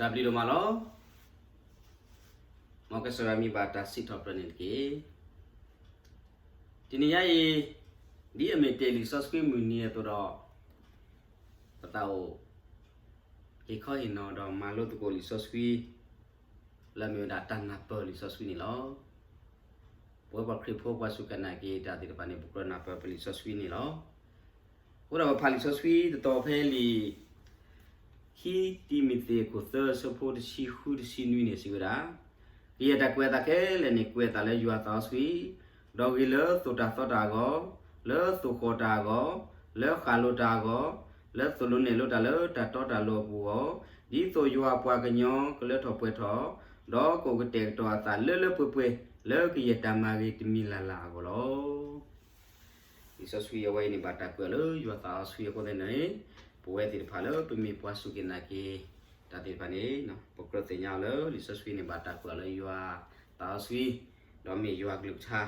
တၢ်ဘျုးဒိၣ်မးလီၤ. မ်ကစၢ်ယွၤမံၤဘၣ်တၢ်စံးထီၣ်ပတြၢၤန့ၣ်တက့ၢ်. တနံၤညါအံၤ, ဒ်အမ့ၢ်တ့ၢ်လံာ်စီဆှံမုၢ်နံၤအသိးဒီး, ပသးအိၣ်ဟ့ၣ်ခီဟ့ၣ်နီၤဒီးမၤလိသကိးလံာ်စီဆှံ လၢအမ့ၢ်ဝဲဒၣ်တၢ်နၢ်ပၢၢ်လံာ်စီဆှံန့ၣ်လီၤ. ပဝဲပှၤခရံာ်ဖိပှၤစူၢ်က့ၤနာ်က့ၤတၢ်သ့ၣ်တဖၣ်န့ၣ် ပကြၢးနၢ်ပၢၢ်ပလံာ်စီဆှံန့ၣ်လီၤ. အဃိဒီးပဖးလံာ်စီဆှံတတီၤဖဲလံာ် ခံတံၤမသ့းအခိၣ်သၢအဆၢဖိတဆံဃုတဆံနွံန့ၣ်စံးဝဲဒၣ်, ကယဲၢ်တၢ်ကွဲးအသးခဲလၢာ်န့ၣ် ကွဲးအသးလၢယွၤအသးစီဆှံ, ဒီးဂ့ၤလၢသိၣ်တၢ်သီတၢ်အဂီၢ်, လၢသိၣ်ဃီၣ်တၢ်အဂီၢ်, လၢဃၣ်လိၤတၢ်အဂီၢ်, လၢသိၣ်လိနဲၣ်လိတၢ်လၢတၢ်တီတၢ်လိၤအပူၤအဂီၢ်, ဒ်သိးယွၤအပှၤကညီကလၢထီၣ်ပှဲၤထီၣ်, ဒီးကအိၣ်ကတဲာ်ကတီၤအသးလၢလၢပှဲၤပှဲၤ လၢကယဲၢ်တၢ်မၤဂ့ၤတမံၤလၢ်လၢ်အဂီၢ်လီၤ. လံာ်စီဆှံအဝဲအံၤန့ၣ် ဘၣ်တၢ်ကွဲးအီၤလၢယွၤသးစီဆှံအဃိသတးန့ၣ်, ပဝဲသ့ၣ်တဖၣ်လၢပမ့ၢ်ပှၤစူၢ်က့ၤနာ်က့ၤ တၢ်သ့ၣ်တဖၣ်န့ၣ်, ပကြၢးသ့ၣ်ညါအီၤလၢလံာ်စီဆှံန့ၣ် ဘၣ်တၢ်ကွဲးအီၤလၢယွၤသးစီဆှံ, ဒီးမ့ၢ်ယွၤကလုၢ်ကထါ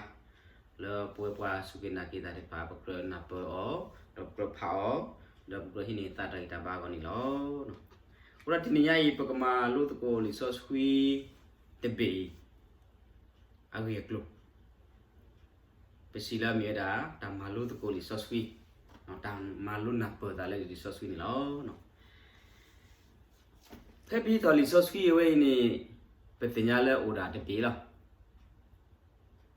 လၢပဝဲပှၤစူၢ်က့ၤနာ်က့ၤတၢ်သ့ၣ်တဖၣ် ပကြၢးနၢ်ပၢၢ်အီၤ, ဒီးပကြၢးဖးအီၤ, ဒီးပကြၢးဟံးန့ၢ်သးတၢ်ဂံၢ်တၢ်ဘါအဂီၢ်န့ၣ်လီၤ. အဃိဒီးတနံၤညါအံၤ ပကမၤလိသကိးလံာ်စီဆှံတဘ့ၣ်အံၤ အဂ့ၢ်အကျိၤ ပစံးလၢအမ့ၢ်ဝဲဒၣ် တၢ်မၤလိသကိးလံာ်စီဆှံ, တၢ်မၤလိနၢ်ပၢၢ်သးလၢလံာ်စီဆှံန့ၣ်လီၤ. ဖဲပဟံးထီၣ်လံာ်စီဆှံအဝဲအံၤန့ၣ်, ပသ့ၣ်ညါလၢအိၣ်ဒၣ်တဘ့ၣ်လီၤ.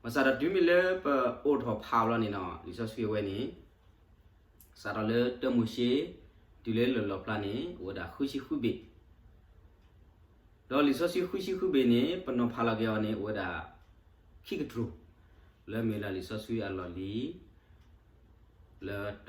ဘၣ်ဆၣ်ဒီးတုၤမ့ၢ်လၢပအိးထီၣ်ဖးအီၤလီၤန့ၣ်ဒီး လံာ်စီဆှံအဝဲန့ၣ် စးထီၣ်လၢတၢမိၤၡ့ တုၤလၢလီၢ်လီၤဖျါန့ၣ် အိၣ်ဝဲဒၣ်ဃုဆံဃုဘ့ၣ်, ဒီးလံာ်စီဆှံဃုဆံဃုဘ့ၣ်န့ၣ် ပနီၤဖးလီၤက့ၤအီၤန့ၣ် အိၣ်ဝဲဒၣ် ခံကတြူၢ်, လၢမ့ၢ်ဝဲဒၣ်လံာ်စီဆှံအလီၢ်လံၤ လၢ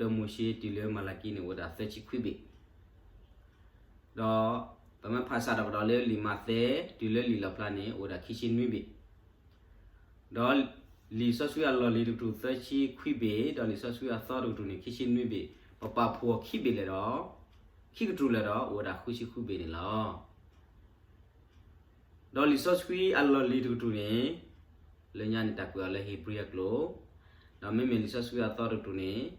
တၢမိၤၡ့တုၤလၢမၤလကံန့ၣ် အိၣ်ဝဲဒၣ်သၢဆံခွံဘ့ၣ်, ဒီးပမ့ၢ်ဖးစးထီၣ်ကဒီးလၢလံာ်မးသဲ တုၤလၢလံာ်လီၤဖျါန့ၣ် အိၣ်ဝဲဒၣ်ခံဆံနွံဘ့ၣ်, ဒီးလံာ်စီဆှံအလီၢ်လံၤတကတြူၢ်သၢဆံခွံဘ့ၣ်, ဒီးလံာ်စီဆှံအသီတကတြူၢ်န့ၣ် ခံဆံနွံဘ့ၣ်, ပပာ်ဖှိၣ်အီၤခံဘ့ၣ်လဲၣ်ဒီး, ခံကတြူၢ်လဲၣ်ဒီး အိၣ်ဝဲဒၣ်ဃုဆံဃုဘ့ၣ်န့ၣ်လီၤ. ဒီးလံာ်စီဆှံအလီၢ်လံၤတကတြူၢ်န့ၣ်, လၢညါန့ၣ် တၢ်ကွဲးအီၤလၢဧ့ၤဘြံၤအကျိာ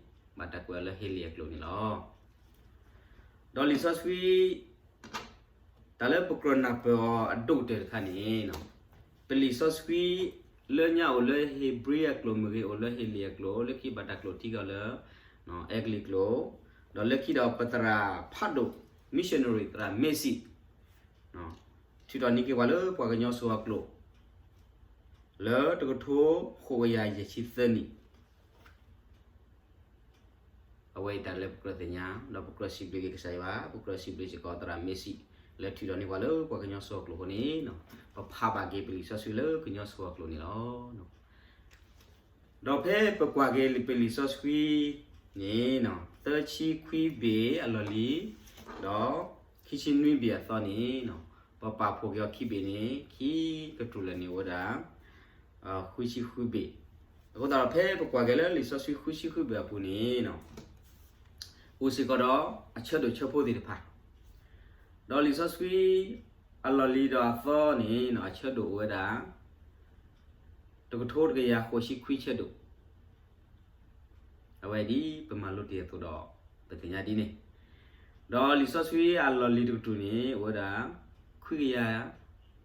်, ဒီးမ့မ့ၢ်လံာ်စီဆှံအသီတကတြူၢ်န့ၣ်, ဘၣ်တၢ်ကွဲးအီၤလၢဟ့လ့ၣ်အကျိာ်န့ၣ်လီၤ. ဒီးလံာ်စီဆှံ တၢ်လၢပကြၢးနၢ်ပၢၢ်အီၤအဒိၣ်ကတၢၢ်တခါန့ၣ်, ပလံာ်စီဆှံ လၢညါအိၣ်လၢဧ့ၤဘြံၤအကျိာ်မ့ၢ်ဂ့ၤ, အိၣ်လၢဟ့လ့ၣ်အကျိာ်, လၢခံဘၣ်တၢ်ကျိာ်ထံကီၢ်လၢ အဲကလံးကျိာ်, ဒီးလၢခံဒီးပသရၣ်ဖးဒိၣ် missionary သရၣ်Mason ထုးထီၣ်န့ၢ်က့ၤပှၤလၢပှၤကညီစိၤအကျိာ် လၢတကထိဃိးကယၤယဲၢ်ဆံသၢနံၣ် အဝဲအံၤတၢ်လၢပကြၢးသ့ၣ်ညါ, ဒီးပကြၢးစံးဘျုးက့ၤကစၢ်ယွၤ, ပကြၢးစံးဘျုးစ့ၢ်ကီးသရၣ်Mason လၢထုးထီၣ်န့ၢ်ပှၤလၢပှၤကညီစိၤအကျိာ်အဃိန့ၣ်, ပဖးဘၣ်က့ၤပလံာ်စီဆှံလၢကညီစိၤအကျိာ်န့ၣ်လီၤ. ဒီးဖဲပကွၢ်က့ၤလံာ်ပလံာ်စီဆှံန့ၣ်, သၢဆံခွံဘ့ၣ်အလီၢ်လံၤ, ဒီးခံဆံနွံဘ့ၣ်အသီန့ၣ်, ပပာ်ဖှိၣ်က့ၤအီၤခံဘ့ၣ်န့ၣ်, ခံကတြူၢ်လဲၣ်န့ၣ်အိၣ်ဝဲဒၣ် ဃုဆံဃုဘ့ၣ်. အဃိသတးဒီးဖဲပကွၢ်က့ၤလၢလံာ်စီဆှံဃုဆံဃုဘ့ၣ်အပူၤန့ၣ်, အိၣ်စ့ၢ်ကီးဒီးအဆၢဒိၣ်ဆၢဖိသ့ၣ်တဖၣ်, ဒီးလံာ်စီဆှံအလီၢ်လံၤဒီးအသီန့ၣ် အဆၢဒိၣ်အိၣ်ဝဲဒၣ် တကထိတကယၤဃိးဆံခွံဆၢဒိၣ် အဝဲဒ်ပမၤလိတ့ၢ်အသိးဒီး ပသ့ၣ်ညါဒ်န့ၣ်, ဒီးလံာ်စီဆှံအလီၢ်လံၤတကတြူၢ်န့ၣ် အိၣ်ဝဲဒၣ် ခွံကယၤ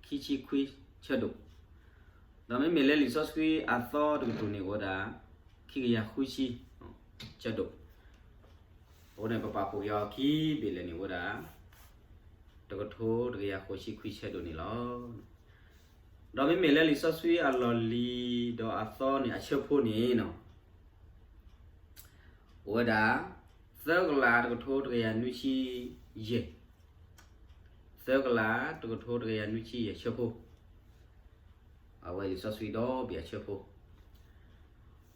ခံဆံခွံဆၢဒိၣ်, ဒီးမ့မ့ၢ်လၢလံာ်စီဆှံအသီတကတြူၢ်န့ၣ် အိၣ်ဝဲဒၣ် ခံကယၤဃုဆံဆၢဒိၣ်, အဃိန့ၣ် ပပာ်ဖှိၣ်က့ၤအီၤခံဘ့ၣ်လဲၣ်န့ၣ် အိၣ်ဝဲဒၣ် တကထိတကယၤဃိးဆံခွံဆၢဒိၣ်န့ၣ်လီၤ. ဒီးမ့မ့ၢ်လၢလံာ်စီဆှံအလီၢ်လံၤဒီးအသီန့ၣ် အဆၢဖိန့ၣ် အိၣ်ဝဲဒၣ် သၢကလးတကထိတကယၤနွံဆံယဲၢ်, သၢကလးတကထိတကယၤနွံဆံယဲၢ်ဆၢဖိ, အဝဲလံာ်စီဆှံဒီဘ့ၣ်အဆၢဖိ,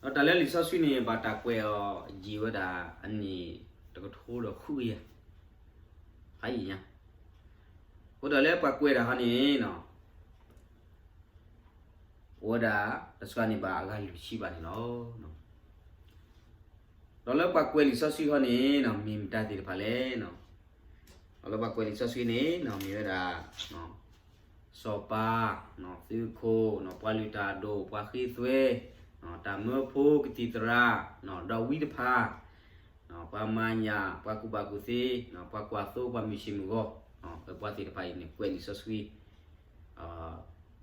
ဒီးတၢ်လၢလံာ်စီဆှံန့ၣ် ဘၣ်တၢ်ကွဲးအီၤယံာ်ဝဲဒၣ်အနံၣ်တကထိဒီးဃုကယၤ ဖးယံာ်ညါ, အဃိဒီးလၢပှၤကွဲးတၢ်ဟီန့ၣ် အိၣ်ဝဲဒၣ်တစှၤန့ၢ်ဘၣ်အဂၤလွံၢ်ဆံဘၣ်န့ၣ်လီၤ. ဒီးလၢပှၤကွဲးလံာ်စီဆှံဟီန့ၣ် မ့ၢ်မတၤသ့ၣ်တဖၣ်လဲၣ်. ဒီးလၢပှၤကွဲးလံာ်စီဆှံန့ၣ် မ့ၢ်ဝဲဒၣ် စီၤပၤ, သုးခိၣ်, ပှၤလုၢ်တၢ်အဒိၣ်, ပှၤဃ့သွဲ, တၢ်မၢဖိ, ကသံၣ်သရၣ်, ဒီးဝံတဖၣ်, ပှၤမၤညၣ်, ပှၤကူၣ်ဘၣ်ကူၣ်သ့, ပှၤကွၢ်သိ, ပှၤမုၢ်ဆ့ၣ်မုၢ်ဂီၤ, ပပှၤသ့ၣ်တဖၣ်အံၤန့ၣ် ကွဲးလံာ်စီဆှံ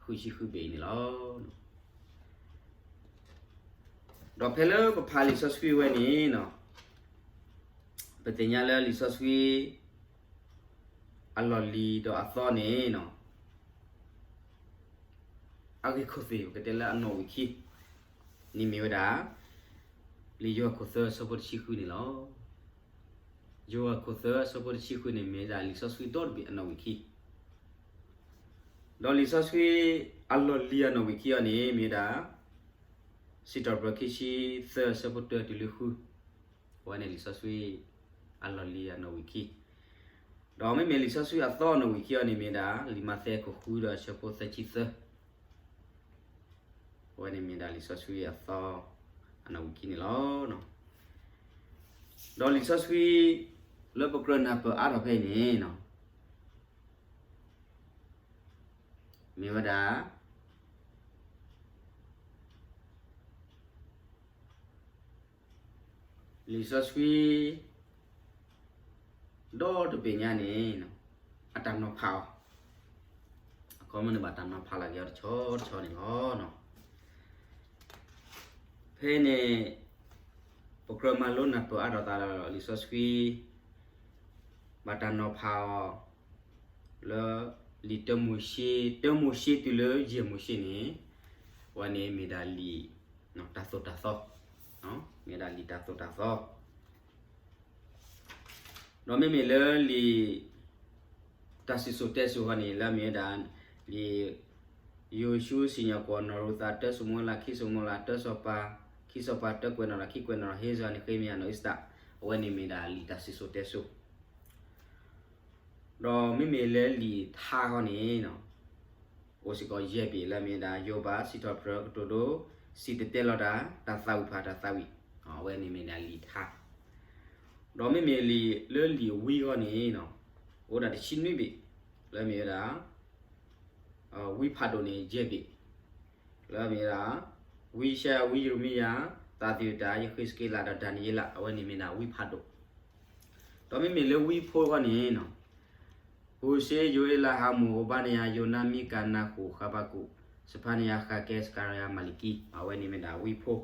ဃုဆံဃုဘ့ၣ်အံၤန့ၣ်လီၤ. ဒီးဖဲလၢပဖးလံာ်စီဆှံဝဲန့ၣ် ပသ့ၣ်ညါလၢလံာ်စီဆှံ အလီၢ်လံၤဒီးအသီန့ၣ် အဂ့ၢ်ခိၣ်သ့ၣ် ပကတဲလၢအနီၣ်ဝံာ်ခံန့ၣ်မ့ၢ်ဝဲဒၣ် လံာ်ယိၤဟၣ်ခိၣ်သၢအဆၢဖိတဆံဃုန့ၣ်လီၤ. ယိၤဟၣ်ခိၣ်သၢအဆၢဖိတဆံဃုန့ၣ် မ့ၢ်ဝဲဒၣ်လံာ်စီဆှံဒီတဘ့ၣ်အနီၣ်ဝံာ်ခံ ဒီးလံာ်စီဆှံအလီၢ်လံၤအနီၣ်ဝံာ်ခံအံၤန့ၣ် မ့ၢ်ဝဲဒၣ် စံးထီၣ်ပတြၢၤခံဆံသၢအဆၢဖိတၢတုၤလၢဃု အဝဲန့ၣ်လံာ်စီဆှံအလီၢ်လံၤအနီၣ်ဝံာ်ခံ, ဒီးမ့မ့ၢ်လံာ်စီဆှံအသီအနီၣ်ဝံာ်ခံအံၤန့ၣ်မ့ၢ်ဒၣ် လံာ်မးသဲအခိၣ်ဃုဒီးအဆၢဖိသၢဆံသၢ, အဝဲန့ၣ်မ့ၢ်ဒၣ်လံာ်စီဆှံအသီအနီၣ်ဝံာ်ခံန့ၣ်လီၤ. ဒီးလံာ်စီဆှံလၢပကြၢးနၢ်ပၢၢ်အါထီၣ်ဖဲအံၤန့ၣ် မ့ၢ်ဝဲဒၣ် လံာ်စီဆှံ ဒီတဘ့ၣ်ညါန့ၣ် အတၢ်နီၤဖးအီၤ, အခီပညီန့ၣ်ဘၣ်တၢ်နီၤဖးလၢက့ၤအီၤတဆီတဆီန့ၣ်လီၤ. ဖဲန့ၣ် ပကြၢးမၤလိနၢ်ပၢၢ်အါထီၣ်သးလၢလံာ်စီဆှံ ဘၣ်တၢ်နီၤဖးအီၤ လၢလံာ်တၢမိၤၡ့, တၢမိၤၡ့တုၤလၢယဲၢ်မိၤၡ့န့ၣ် အဝဲန့ၣ်မ့ၢ်ဒၣ်လံာ်တၢ်သိၣ်တၢ်သီ, မ့ၢ်ဒၣ်လံာ်တၢ်သိၣ်တၢ်သီ, ဒီးမ့မ့ၢ်လၢလံာ် တၢ်စံၣ်စိၤတဲစိၤဃီန့ၣ် လၢအမ့ၢ်ဝဲဒၣ် လံာ် ယိၤၡူစံၣ်ညီၣ်ကွီၢ် နီၢ်ရူၤသး တၢစိၤမိၤလး ခံစိၤမိၤလး တၢစီၤပၤ ခံစီၤပၤ တၢကွဲးနီၣ်ရၤ ခံကွဲးနီၣ်ရၤ ဟ့စရၤ နဃ့မယၤ နီၢ်အ့ၤစတၢ်, အဝဲန့ၣ်မ့ၢ်ဒၣ်လံာ်တၢ်စံၣ်စိၤတဲစိၤ ဒီးမ့မ့ၢ်လၢလံာ်ထါဃီန့ၣ် အိၣ်စ့ၢ်ကီးယဲၢ်ဘ့ၣ်လၢအမ့ၢ်ဝဲဒၣ် ယိၤဘး စံးထီၣ်ပတြၢၤ ကတိၤဒိ စံၣ်တဲၤတဲလီၤတၢ် တၢ်သးဝံၣ်ဖးတၢ်သးဝံၣ်, အဝဲန့ၣ်မ့ၢ်ဒၣ်လံာ်ထါ, ဒီးမ့မ့ၢ်လံာ်လၢလံာ်ဝံဃီန့ၣ် အိၣ်ဒၣ်တဆံနွံဘ့ၣ် လၢအမ့ၢ်ဝဲဒၣ် ဝံဖးဒိၣ်န့ၣ်ယဲၢ်ဘ့ၣ်, လၢအမ့ၢ်ဝဲဒၣ် ဝံယၡါယၤ ဝံယရမံယၤ သးသယုၢ်တၢ် ယဃ့းစက့လးဒီးဒၤနံးယ့လး အဝဲန့ၣ်မ့ၢ်ဒၣ်ဝံဖးဒိၣ်, ဒီးမ့မ့ၢ်လၢဝံဖိဃီန့ၣ် ဟိၤၡ့ ယိၤအ့လး ဟးမိၣ် အိဘါနယၤ ယိၤနါ မံကၤ နၤဃိၣ် ဃးဘးကူး စဖၤနယၤ ဃးကဲ စကၤရယၤ မၤလ့ၤကံ, အဝဲန့ၣ်မ့ၢ်ဒၣ်ဝံဖိ,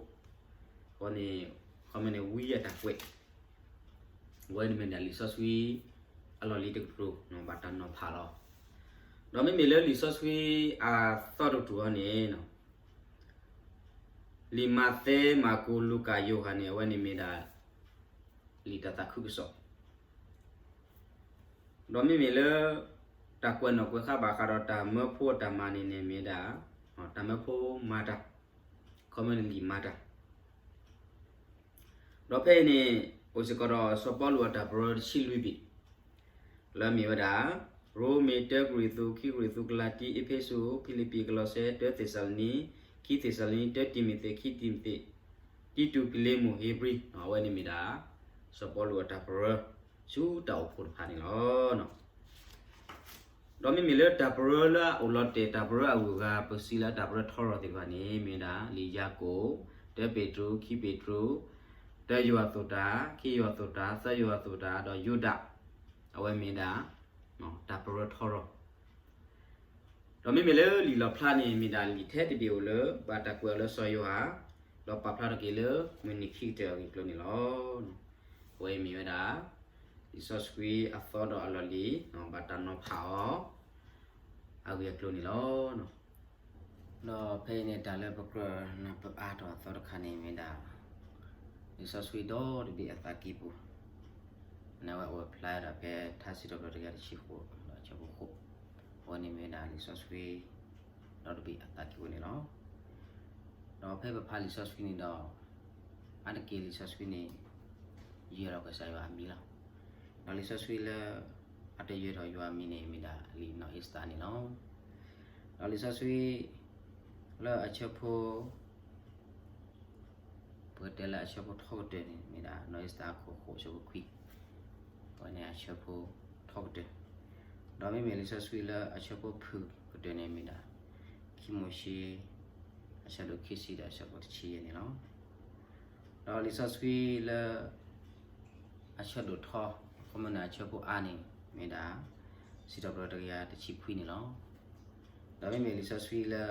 အဃိန့ၣ် ခီမ့ၢ်န့ၣ်ဝံအတၢ်ကွဲး အဝဲန့ၣ်မ့ၢ်ဒၣ်လံာ်စီဆှံ အလီၢ်လံၤတကတြူၢ် ဘၣ်တၢ်နီၤဖးလီၤ. ဒီးမ့မ့ၢ်လၢလံာ်စီဆှံ အသီတကတြူၢ်ဃီန့ၣ် လံာ်မးသဲ မၢ်ကူး လူၤကၣ် ယိၤဟၣ်န့ၣ် အဝဲန့ၣ်မ့ၢ်ဒၣ် လံာ်တၢ်သးခုကစီၣ်, ဒီးမ့မ့ၢ်လၢ တၢ်ကွဲးနီၣ်ကွဲးဃါဘၣ်ဃးဒီးတၢ်မၢဖိအတၢ်မၤန့ၣ်န့ၣ်မ့ၢ်ဒၣ် တၢ်မၢဖိမၤတၢ်, ခီမ့ၢ်န့ၣ်လံာ်မၤတၢ် ဒီးဖဲအံၤန့ၣ် အိၣ်စ့ၢ်ကီးဒီးစီၤပီလူးအတၢ်ပရၢတဆံလွံၢ်ဘ့ၣ် လၢအမ့ၢ်ဝဲဒၣ် ရိမ့ၤ တၢကရံၣ်သူး ခံကရံၣ်သူး ကလၤတံ အ့းဖ့းစူး ဖံလံးပံး ကလီးစဲ တၢသ့းစၤလနံ, ခံသ့းစၤလနံ, တၢတံၤမသ့း ခံတံၤမသ့း, တံတူး ဖံလ့မိၣ် ဧ့ၤဘြံၤ အဝဲန့ၣ်မ့ၢ်ဒၣ် စီၤပီလူးအတၢ်ပရၢ ဆူတၢ်အိၣ်ဖှိၣ်တဖၣ်န့ၣ်လီၤ. ဒီးမ့မ့ၢ်လၢတၢ်ပရၢလၢအအိၣ်လီၤတဲာ် တၢ်ပရၢအဂုၤအဂၤ ပစံးလၢတၢ်ပရၢထီရီၤသ့ၣ်တဖၣ်န့ၣ် မ့ၢ်ဝဲဒၣ် လံာ်ယၤကိာ်, တၢပ့းတရူး, ခံပ့းတရူး, တၢယိၤဟၣ်အသိးတၢ်, ခံယိၤဟၣ်အသိးတၢ်, သၢယိၤဟၣ်အသိးတၢ်, ဒီးယူဒၤ, အဝဲမ့ၢ်ဝဲဒၣ် တၢ်ပရၢထီရီၤ ဒီးမ့မ့ၢ်လၢလံာ်လီၣ်ဖျါန့ၣ် မ့ၢ်ဒၣ်လံာ်ထဲတဘ့ၣ်အိၣ်လၢ ဘၣ်တၢ်ကွဲးအီၤလၢစီၤယိၤဟၣ်, ဒီးပာ်ဖျါထီၣ်က့ၤလၢ မုၢ်နံၤခံကတၢၢ်အဂ့ၢ်အကျိၤန့ၣ်လီၤ. အဝဲအံၤမ့ၢ်ဝဲဒၣ် လံာ်စီဆှံအသီဒီးအလီၢ်လံၤ ဘၣ်တၢ်နီၤဖးအီၤ အဂ့ၢ်အကျိၤန့ၣ်လီၤ. ဒီးဖဲအံၤန့ၣ် တၢ်လၢပကြၢးနၢ်ပၢၢ်အါထီၣ်အသီတခါန့ၣ်မ့ၢ်ဒၣ် လံာ်စီဆှံဒီတဘ့ၣ်အသးကံၢ်ပူၤ, န့ၣ်ဝဲအိၣ်ဖျါဒီးဖဲထါစံးထီၣ်ပတြၢၤတကယၤတဆံဃိး ဒီးအဆၢဖိဃိး, အဝဲန့ၣ်မ့ၢ်ဒၣ်လံာ်စီဆှံ ဒီတဘ့ၣ်အသးကံၢ်ပူၤန့ၣ်လီၤ. ဒီးဖဲပဖးလံာ်စီဆှံန့ၣ်ဒီး အါတက့ၢ်လံာ်စီဆှံန့ၣ် ယဲၤထီၣ်ကစၢ်ယွၤအမံၤလီၤ. ဒီးလံာ်စီဆှံလၢ အတယဲၤထီၣ်ယွၤအမံၤန့ၣ် မ့ၢ်ဒၣ်လံာ်နီၢ်အ့ၤစတၢ်န့ၣ်လီၤ. ဒီးလံာ်စီဆှံ လၢအဆၢဖိ ပကတဲလၢအဆၢဖိထီကတၢၢ်န့ၣ် မ့ၢ်ဒၣ်နီၢ်အ့ၤစတၢ်အခိၣ်ဃိးအဆၢဖိခွံ, အဝဲန့ၣ်အဆၢဖိထီကတၢၢ်, ဒီးမ့မ့ၢ်လံာ်စီဆှံလၢအဆၢဖိဖုၣ်ကတၢၢ်န့ၣ် မ့ၢ်ဒၣ် ခံမိၤၡ့ အဆၢဒိၣ်ခံဆံဒီးအဆၢဖိတဆံယဲၢ်န့ၣ်လီၤ. ဒီးလံာ်စီဆှံလၢ အဆၢဒိၣ်ထီ ခီမ့ၢ်န့ၣ်အဆၢဖိအါန့ၣ် မ့ၢ်ဒၣ် စံးထီၣ်ပတြၢၤတကယၤတဆံခွံန့ၣ်လီၤ. ဒီးမ့မ့ၢ်လံာ်စီဆှံလၢ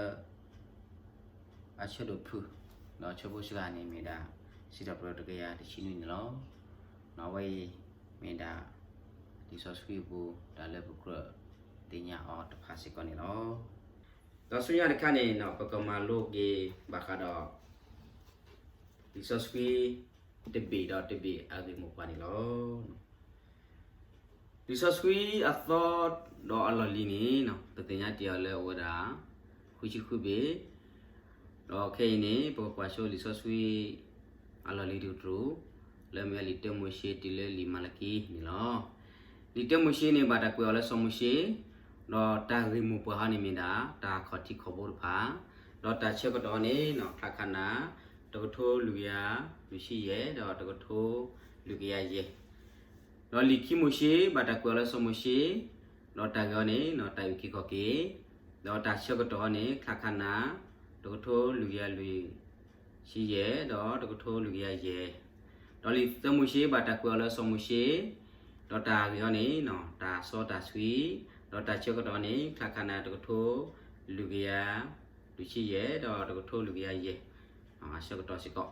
အဆၢဒိၣ်ဖုၣ် ဒီးဆၢဖိစှၤန့ၣ်မ့ၢ်ဒၣ် စံးထီၣ်ပတြၢၤတကယၤတဆံနွံန့ၣ်လီၤ. အဝဲအံၤမ့ၢ်ဒၣ် လံာ်စီဆှံအပူၤ တၢ်လၢပကြၢးသ့ၣ်ညါအီၤတဖၣ်စ့ၢ်ကီးန့ၣ်လီၤ. ဒီးဆူညါတခါန့ၣ် ပကမၤလိက့ၤဘၣ်ဃးဒီး လံာ်စီဆှံတဘ့ၣ်ဒီးတဘ့ၣ်အဂ့ၢ်မိၢ်ပှၢ်န့ၣ်လီၤ. လံာ်စီဆှံအသီဒီးအလီၢ်လံၤန့ၣ် ပသ့ၣ်ညါတ့ၢ်အီၤလၢအဝဲဒၣ် ဃုဆံဃုဘ့ၣ်, ဒီးခဲအံၤန့ၣ် ပကကွၢ်ဆိလံာ်စီဆှံ အလီၢ်လံၤတကတြူၢ် လၢမ့ၢ်လံာ်တၢမိၤၡ့တုၤလၢလံာ်မၤလကံန့ၣ်လီၤ. လံာ်တၢမိၤၡ့န့ၣ် ဘၣ်တၢ်ကွဲးအီၤလၢစီၤမိၤၡ့, ဒီးတၢ်ဂ့ၢ်မိၢ်ပှၢ်ဟီန့ၣ်မ့ၢ်ဒၣ် တၢ်ခီၣ်ထံးခီၣ်ဘိတဖၣ်, ဒီးတၢ်ဆၢကတီၢ်န့ၣ် ချါခါနၤ တကထိလွံၢ်ကယၤလွံၢ်ဆံယဲၢ် ဒီးတကထိလွံၢ်ကယၤယဲၢ်, ဒီးလံာ်ခံမိၤၡ့ ဘၣ်တၢ်ကွဲးအီၤလၢစီၤမိၤၡ့, ဒီးတၢ်ဂ့ၢ်အီၤန့ၣ် တၢ်အုၣ်က့ၤခီၣ်က့ၤ, ဒီးတၢ်ဆၢကတီၢ်အီၤန့ၣ် ချါခါနၤ တကထိလွံၢ်ကယၤလွံၢ်ဆံယဲၢ် ဒီးတကထိလွံၢ်ကယၤယဲၢ်, ဒီးလံာ်သၢမိၤၡ့ ဘၣ်တၢ်ကွဲးအီၤလၢစီၤမိၤၡ့, ဒီးတၢ်ဂ့ၢ်အီၤန့ၣ် တၢ်စီတၢ်ဆှံ, ဒီးတၢ်ဆၢကတီၢ်န့ၣ် ချါခါနၤ တကထိလွံၢ်ကယၤ လွံၢ်ဆံယဲၢ် ဒီးတကထိလွံၢ်ကယၤယဲၢ် အဆၢကတီၢ်စ့ၢ်ကီး,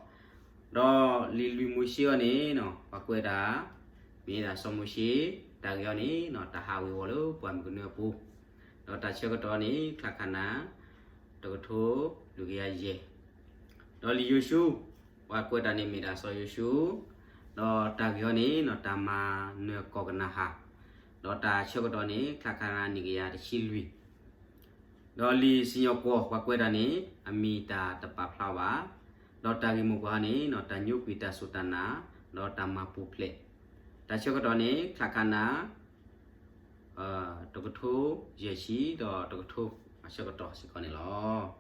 ဒီးလံာ်လွံၢ်မိၤၡ့အီၤန့ၣ် ပှၤကွဲးတၢ် မ့ၢ်ဒၣ်စီၤမိၤၡ့, တၢ်ဂ့ၢ်အီၤန့ၣ် တၢ်ဟးဝ့ၤဝီၤလၢပှၢ်မုၢ်ကနၢအပူၤ, ဒီးတၢ်ဆၢကတီၢ်န့ၣ် ချါခါနၤ တကထိလွံၢ်ကယၤယဲၢ်, ဒီးလံာ်ယိၤၡူ, ပှၤကွဲးတၢ်န့ၣ်မ့ၢ်ဒၣ်စီၤယိၤၡူ, ဒီးတၢ်ဂ့ၢ်အီၤန့ၣ် တၢ်မၤနၢၤကီၢ်ကနၤဧၣ်, ဒီးတၢ်ဆၢကတီၢ်န့ၣ် ချါခါနၤ နံၣ်ကယၤတဆံလွံၢ်, ဒီးလံာ်စံၣ်ညီၣ်ကွီၢ် ပှၤကွဲးတၢ်န့ၣ် အမံၤတၢ်တပာ်ဖျါဘၣ်, ဒီးတၢ်ဂ့ၢ်မိၢ်ပှၢ်န့ၣ် တၢ်ညိကွံာ်တၢ်စူၢ်တၢ်နာ်, ဒီးတၢ်မၤပူၤဖျဲး, တၢ်ဆၢကတီၢ်န့ၣ် ချါခါနၤ တကထိယဲၢ်ဆံ ဒီးတကထိအဆၢကတီၢ်စ့ၢ်ကီးန့ၣ်လီၤ.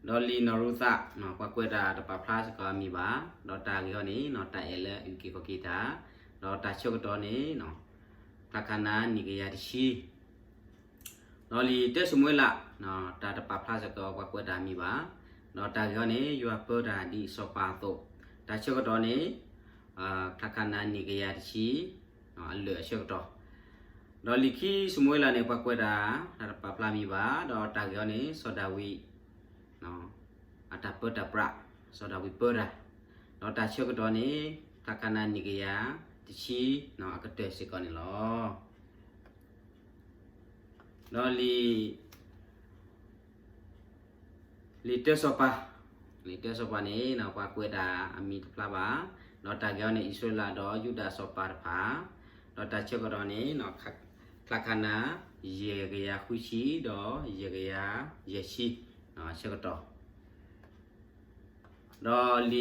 ဒီးလံာ်နီၢ်ရူၤသး ပှၤကွဲးတၢ်တပာ်ဖျါစ့ၢ်ကီးအမံၤဘၣ်, ဒီးတၢ်ဂ့ၢ်အီၤန့ၣ် တၢ်အဲၣ်လၢအအုၣ်က့ၤခီၣ်က့ၤတၢ်, ဒီးတၢ်ဆၢကတီၢ်န့ၣ် ချါခါနၤ နံၣ်ကယၤတဆံ, ဒီးလံာ်တၢၡမူၤအ့လး တၢ်တပာ်ဖျါစ့ၢ်ကီး ပှၤကွဲးတၢ်အမံၤဘၣ်, ဒီးတၢ်ဂ့ၢ်အီၤန့ၣ် ယွၤပၢတၢ်ဒ်စီၤပၤအသိး, တၢ်ဆၢကတီၢ်န့ၣ် ချါခါနၤ နံၣ်ကယၤတဆံ အလၢာ်အဆၢကတီၢ်, ဒီးလံာ်ခံၡမူၤအ့လးန့ၣ် ပှၤကွဲးတၢ် တၢ်တပာ်ဖျါမံၤဘၣ်, ဒီးတၢ်ဂ့ၢ်အီၤန့ၣ် စီၤဒၤဝံး အတၢ်ပၢတၢ်ပြး, စီၤဒၤဝံးပၢတၢ်, ဒီးတၢ်ဆၢကတီၢ်န့ၣ် ချါခါနၤ နံၣ်ကယၤတဆံ အကတၢၢ်စ့ၢ်ကီးန့ၣ်လီၤ. ဒီးလံာ် လံာ်တၢစီၤပၤ, လံာ်တၢစီၤပၤန့ၣ် ပှၤကွဲးတၢ်အမံၤတဖျါဘၣ်, ဒီးတၢ်ဂ့ၢ်အီၤန့ၣ် အံၣ်စရ့လးဒီးယူဒၤစီၤပၤတဖၣ်, ဒီးတၢ်ဆၢကတီၢ်န့ၣ် ချါခါနၤ ယဲၢ်ကယၤဃုဆံ ဒီးယဲၢ်ကယၤယဲၢ်ဆံ အဆၢကတီၢ်, ဒီးလံာ်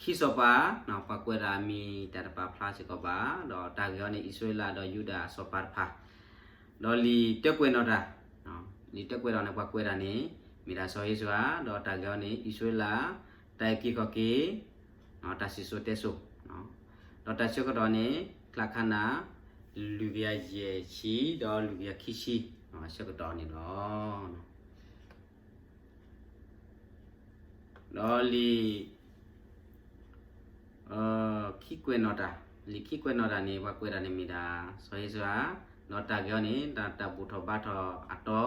ခံစီၤပၤ ပှၤကွဲးတၢ်အမံၤတၢ်တပာ်ဖျါစ့ၢ်ကီးဘၣ်, ဒီးတၢ်ဂ့ၢ်အီၤန့ၣ် အံၣ်စရ့လးဒီးယူဒၤစီၤပၤတဖၣ်, ဒီးလံာ်တၢကွဲးနီၣ်တၢ်, လံာ်တၢကွဲးနီၣ်န့ၣ် ပှၤကွဲးတၢ်န့ၣ် မ့ၢ်ဒၣ်စီၤဧ့စြၤ, ဒီးတၢ်ဂ့ၢ်အီၤန့ၣ် အံၣ်စရ့လး တၢ်အုၣ်က့ၤခီၣ်က့ၤ တၢ်စံၣ်စိၤတဲစိၤ, ဒီးတၢ်ဆၢကတီၢ်န့ၣ် ချါခါနၤ လွံၢ်ကယၤယဲၢ်ဆံ ဒီးလွံၢ်ကယၤခံဆံ အဆၢကတီၢ်န့ၣ်လီၤ. ဒီးလံာ် ခံကွဲးနီၣ်တၢ်, လံာ်ခံကွဲးနီၣ်တၢ်န့ၣ် ပှၤကွဲးတၢ်န့ၣ်မ့ၢ်ဒၣ် စီၤဧ့စြၤ, ဒီးတၢ်ဂ့ၢ်အီၤန့ၣ် တၢ်တၢ်ဘူၣ်ထီၣ်ဘါထီၣ်အတီ,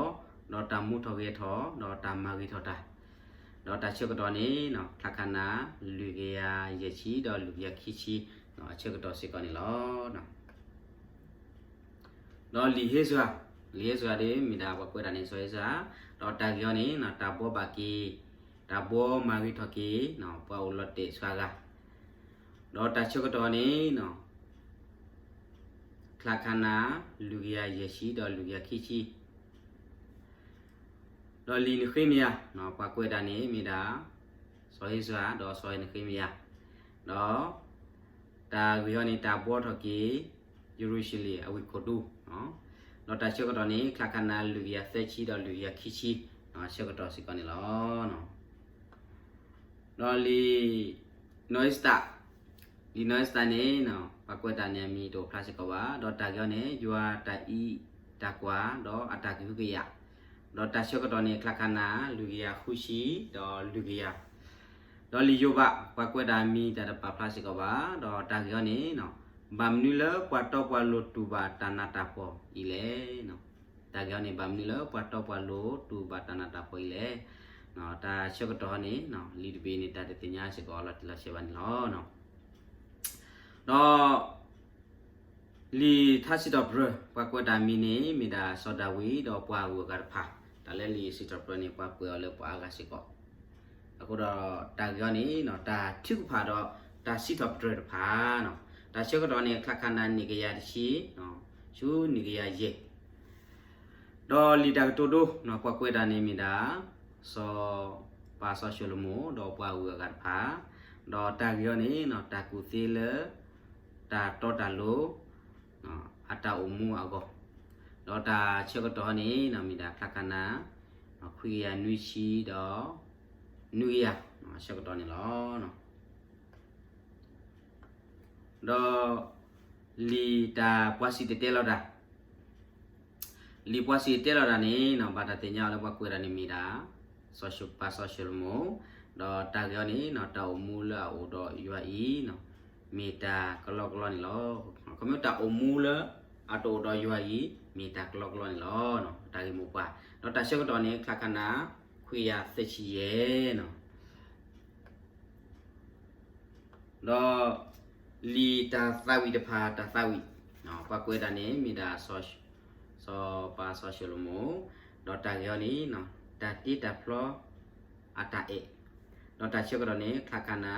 ဒီးတၢ်မူထီၣ်ဂဲၤထီၣ်, ဒီးတၢ်မၤဂ့ၤထီၣ်တၢ်, ဒီးတၢ်ဆၢကတီၢ်န့ၣ် ချါခါနၤ လွံၢ်ကယၤယဲၢ်ဆံ ဒီးလွံၢ်ကယၤခံဆံ အဆၢကတီၢ်စ့ၢ်ကီးန့ၣ်လီၤ. ဒီးလံာ်ဧ့စြၤ, လံာ်ဧ့စြၤဒ်မ့ၢ်ဒၣ်ပှၤကွဲးတၢ်န့ၣ် စီၤဧ့စြၤ, ဒီးတၢ်ဂ့ၢ်အီၤန့ၣ် တၢ်ဘှီဘၣ်က့ၤ တၢ်ဘှီမၤဂ့ၤထီၣ်က့ၤ ပှၤအိၣ်လီၤတဲာ်စှၤဂၤ, ဒီးတၢ်ဆၢကတီၢ်န့ၣ် ချါခါနၤ လွံၢ်ကယၤယဲၢ်ဆံ ဒီးလွံၢ်ကယၤခံဆံ ဒီးလံာ်နဃ့မယၤ, ပှၤကွဲးတၢ်န့ၣ်မ့ၢ်ဒၣ် စီၤဧ့စြၤ ဒီးစီၤနဃ့မယၤ, ဒီးတၢ်ဂ့ၢ်အီၤန့ၣ် တၢ်ဘှီထီၣ်က့ၤ ယရူၤၡလ့ၣ်အဝ့ၢ်ခိၣ်ဒူ, ဒီးတၢ်ဆၢကတီၢ်န့ၣ် ချါခါနၤ လွံၢ်ကယၤသၢဆံ ဒီးလွံၢ်ကယၤခံဆံ အဆၢကတီၢ်စ့ၢ်ကီးန့ၣ်လီၤ. ဒီးလံာ်နီၢ်အ့စတၢ်, လံာ်နီၢ်အ့စတၢ်န့ၣ် ပှၤကွဲးတၢ်န့ၣ် အမံၤတအိၣ်ဖျါစ့ၢ်ကီးဘၣ်, ဒီးတၢ်ဂ့ၢ်အီၤန့ၣ် ယွၤအတၢ်အံးတၢ်ကွၢ် ဒီးအတၢ်ကဟုကယာ်, ဒီးတၢ်ဆၢကတီၢ်န့ၣ် ချါခါနၤ လွံၢ်ကယၤဃုဆံ ဒီးလွံၢ်ကယၤ, ဒီး ဒီးလံာ်ယိၤဘး ပှၤကွဲးတၢ်မံၤတၢ်တပာ်ဖျါစ့ၢ်ကီးဘၣ်, ဒီးတၢ်ဂ့ၢ်အံၤန့ၣ် ဘၣ်မနုၤလၢပှၤတီပှၤလိၤတူၢ်ဘၣ်တၢ်နးတၢ်ဖှီၣ်အံၤလဲၣ်. တၢ်ဂ့ၢ်အံၤန့ၣ် ဘၣ်မနုၤလၢပှၤတီပှၤလိၤတူၢ်ဘၣ်တၢ်နးတၢ်ဖှီၣ်အံၤလဲၣ်. တၢ်ဆၢကတီၢ်န့ၣ် လံာ်တဘ့ၣ်န့ၣ် တၢ်တသ့ၣ်ညါစ့ၢ်ကီးလီၤတံၢ်လီၤဆဲးဘၣ်န့ၣ်လီၤ. ဒီး လံာ်ထါစံးထီၣ်ပတြၢၤ ပှၤကွဲးတၢ်မံၤန့ၣ် မ့ၢ်ဒၣ်စီၤဒၤဝံးဒီးပှၤဂုၤအဂၤတဖၣ်, တၢ်လၢလံာ်စံးထီၣ်ပတြၢၤန့ၣ် ပှၤကွဲးအီၤလၢပှၤအါဂၤစ့ၢ်ကီး. အဃိဒီးတၢ်ဂ့ၢ်အံၤန့ၣ် တၢ်ထုကဖၣ်ဒီးတၢ်စံးထီၣ်ပတြၢၤတဖၣ်, တၢ်ဆၢကတီၢ်န့ၣ် ချါခါနၤနံၣ်ကယၤတဆံ ဆူနံၣ်ကယၤယဲၢ် ဒီးလံာ်တၢ်ကတိၤဒိ ပှၤကွဲးတၢ်န့ၣ်မ့ၢ်ဒၣ် စီၤပၤစီၤၡလိၤမိၣ် ဒီးပှၤဂုၤအဂၤတဖၣ်, ဒီးတၢ်ဂ့ၢ်အံၤန့ၣ် တၢ်ကူၣ်သ့လၢ တၢ်တီတၢ်လိၤ အတၢ်အိၣ်မူအဂီၢ်, ဒီးတၢ်ဆၢကတီၢ်န့ၣ် မ့ၢ်ဒၣ်ချါခါနၤ ခွံကယၤနွံဆံဒီး နွံကယၤ ဆၢကတီၢ်န့ၣ်လီၤ. ဒီး လံာ်တၢ်ပှၤစံၣ်တဲၤတဲလီၤတၢ်, လံာ်ပှၤစံၣ်တဲၤတဲလီၤတၢ်န့ၣ် ဘၣ်တၢ်သ့ၣ်ညါအီၤလၢပှၤကွဲးတၢ်န့ၣ်မ့ၢ်ဒၣ် စီၤပၤစီၤၡလိၤမိၣ်, ဒီးတၢ်ဂ့ၢ်အံၤန့ၣ် တၢ်အိၣ်မူလၢအအိၣ်ဒီးယွၤအံၤ မ့ၢ်တၢ်ကလီကလီန့ၣ်လီၤ. ခီမ့ၢ်တၢ်အိၣ်မူလၢအတအိၣ်ဒီးယွၤအံၤ မ့ၢ်တၢ်ကလီကလီန့ၣ်လီၤ. တၢ်ဂ့ၢ်မိၢ်ပှၢ်, ဒီးတၢ်ဆၢကတီၢ်န့ၣ် ချါခါနၤ ခွံကယၤသၢဆံယဲၢ် ဒီး လံာ်တၢ်သးဝံၣ်တဖၣ် တၢ်သးဝံၣ်, ပှၤကွဲးတၢ်န့ၣ် မ့ၢ်ဒၣ် စီၤပၤစီၤၡလိၤမိၣ်, ဒီးတၢ်ဂ့ၢ်အံၤန့ၣ် တၢ်တ့တၢ်ဖျီအတၢ်အဲၣ်, ဒီးတၢ်ဆၢကတီၢ်န့ၣ် ချါခါနၤ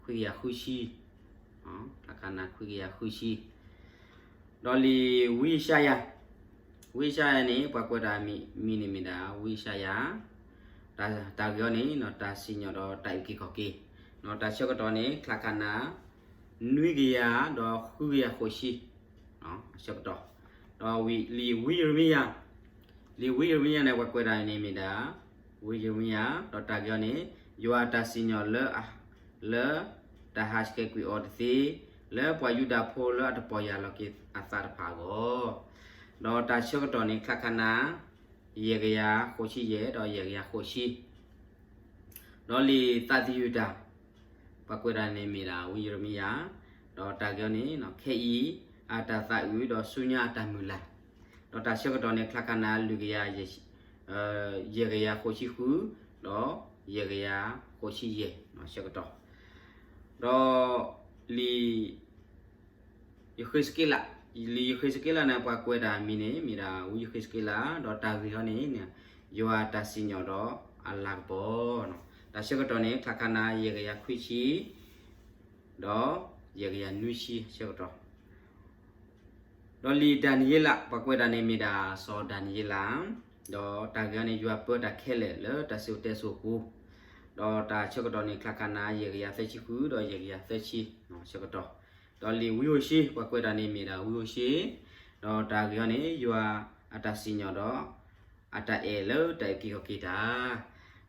ခွံကယၤဃုဆံ, ချါခါနၤခွံကယၤဃုဆံ ဒီးလံာ်ဝံယၡါယၤ, ဝံယၡါယၤန့ၣ် ပှၤကွဲးတၢ်မံၤန့ၣ်မ့ၢ်ဒၣ် ဝံယၡါယၤ, တၢ်ဂ့ၢ်အံၤန့ၣ် တၢ်စံၣ်ညီၣ်ဒီးတၢ်အုၣ်က့ၤခီၣ်က့ၤ, ဒီးတၢ်ဆၢကတီၢ်န့ၣ် ချါခါနၤ နွံကယၤဒီးဃုကယၤဃိးဆံ ဆၢကတီၢ်, ဒီးလံာ်ဝံယရမံယၤ, လံာ်ဝံယရမံယၤန့ၣ် ပှၤကွဲးတၢ်န့ၣ်မ့ၢ်ဒၣ် ဝံယရမံယၤ, ဒီးတၢ်ဂ့ၢ်အံၤန့ၣ် ယွၤအတၢ်စံၣ်ညီၣ်လၢ လၢတၢ်ဟးဆှဲးကွံာ်အီၤတသ့ လၢပှၤယူဒၤဖိလၢအတပီၢ်ယၢ်လီၤက့ၤအသးတဖၣ်အဂီၢ်, ဒီးတၢ်ဆၢကတီၢ်န့ၣ် ချါခါနၤ ယဲၢ်ကယၤဃိးဆံယဲၢ် ဒီးယဲၢ်ကယၤဃိးဆံ ဒီးလံာ်သးသယုၢ်တၢ်, ပှၤကွဲးတၢ်န့ၣ်မ့ၢ်ဒၣ် ဝံယရမံယၤ, ဒီးတၢ်ဂ့ၢ်အံၤန့ၣ် ခဲအံၤအတၢ်သးအုးဒီးဆူညါအတၢ်မုၢ်လၢ်, ဒီးတၢ်ဆၢကတီၢ်န့ၣ် ချါခါနၤ လွံၢ်ကယၤ ယဲၢ်ကယၤဃိးဆံဃု ဒီးယဲၢ်ကယၤဃိးဆံယဲၢ် ဆၢကတီၢ်, ဒီးလံာ် ယဃ့းစက့လး, လံာ်ယဃ့းစက့လးန့ၣ် ပှၤကွဲးတၢ်မံၤန့ၣ် မ့ၢ်ဒၣ်ဝံယဃ့းစက့လး, ဒီးတၢ်ဂ့ၢ်အံၤန့ၣ် ယွၤအတၢ်စံၣ်ညီၣ်ဒီးအလၤကပီၤ, တၢ်ဆၢကတီၢ်န့ၣ် ချါခါနၤ ယဲၢ်ကယၤခွံဆံ ဒီးယဲၢ်ကယၤနွံဆံဆၢကတီၢ်, ဒီးလံာ်ဒၤနံးယ့လး ပှၤကွဲးတၢ်န့ၣ်မ့ၢ်ဒၣ်စီၤဒၤနံးယ့လး, ဒီးတၢ်ဂ့ၢ်အံၤန့ၣ် ယွၤပၢတၢ်ခဲလၢာ်လၢတၢ်စံၣ်စိၤတဲစိၤအပူၤ, ဒီးတၢ်ဆၢကတီၢ်န့ၣ် ချါခါနၤ ယဲၢ်ကယၤသၢဆံဃု ဒီးယဲၢ်ကယၤသၢဆံဆၢကတီၢ်, ဒီးလံာ်ဝံဧိၤၡ့ ပှၤကွဲးတၢ်န့ၣ်မ့ၢ်ဒၣ်ဝံဧိၤၡ့, ဒီးတၢ်ဂ့ၢ်အံၤန့ၣ် ယွၤအတၢ်စံၣ်ညီၣ်ဒီး အတၢ်အဲၣ်လၢတၢ်အုၣ်က့ၤခီၣ်က့ၤတၢ်,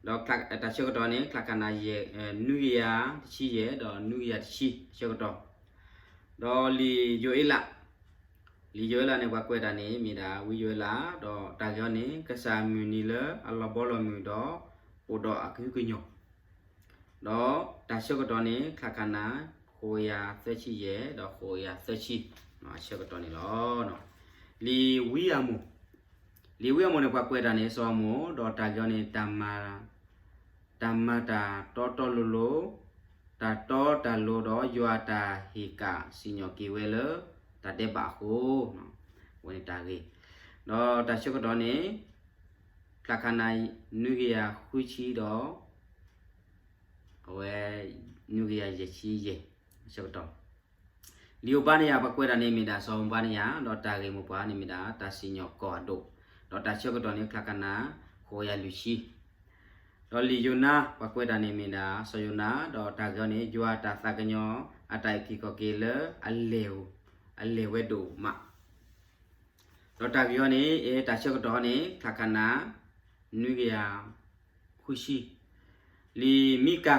ဒီးတၢ်ဆၢကတီၢ်န့ၣ် ချါခါနၤ နွံကယၤတဆံယဲၢ် ဒီးနွံကယၤတဆံဆၢကတီၢ်, ဒီးလံာ်ယိၤအ့လး, လံာ်ယိၤအ့လးန့ၣ် ပှၤကွဲးတၢ်န့ၣ်မ့ၢ်ဒၣ်ဝံယိၤအ့လး, ဒီးတၢ်ဂ့ၢ်အံၤန့ၣ် ကစၢ်အမုၢ်နံၤလၢအလီၤဘီလီၤမုၢ်ဒီး အိၣ်ဒီးအကဟုကညီၢ်, ဒီးတၢ်ဆၢကတီၢ်န့ၣ် ချါခါနၤ ဃိးကယၤသၢဆံယဲၢ် ဒီးဃိးကယၤသၢဆံဆၢကတီၢ်န့ၣ်လီၤ. လံာ်ဝံအမိၢ်, လံာ်ဝံအမိၢ်န့ၣ် ပှၤကွဲးတၢ်န့ၣ် စီၤအမိၢ်, ဒီးတၢ်ဂ့ၢ်အံၤန့ၣ် တၢ်မၤတၢ်တီတီလိၤလိၤ, တၢ်တီတၢ်လိၤဒီးယွၤအတၢ်ဟ့ၣ်ကၣ်စံၣ်ညီၣ်က့ၤဝဲလၢတၢ်ဒဲးဘးအဃိ, အဝဲန့ၣ်တၢ်ဂ့ၢ်, ဒီးတၢ်ဆၢကတီၢ်န့ၣ် ချါခါနၤ နွံကယၤဃုဆံဒီး အဝဲ နွံကယၤယဲၢ်ဆံယဲၢ်ဆၢကတီၢ်, လံာ်အိၣ်ဘါနယၤ ပှၤကွဲးတၢ်န့ၣ်မ့ၢ်ဒၣ်စီၤအိၣ်ဘါနယၤ, ဒီးတၢ်ဂ့ၢ်မိၢ်ပှၢ်န့ၣ်မ့ၢ်ဒၣ်တၢ်စံၣ်ညီၣ်ကီၢ်အဒိၣ်, ဒီးတၢ်ဆၢကတီၢ်န့ၣ် ချါခါနၤ ဃိးကယၤလွံၢ်ဆံ, ဒီးလံာ်ယိၤနါ ပှၤကွဲးတၢ်န့ၣ်မ့ၢ်ဒၣ် စီၤယိၤနါ, ဒီးတၢ်ဂ့ၢ်အံၤန့ၣ် ယွၤအတၢ်သးကညီၤ အတၢ်အုၣ်က့ၤခီၣ်က့ၤလၢ အလဲၤဝဲဒိၣ်မး, ဒီးတၢ်ဂ့ၢ်အံၤန့ၣ် တၢ်ဆၢကတီၢ်န့ၣ် ချါခါနၤ နွံကယၤဃုဆံ, လံာ်မံကၤ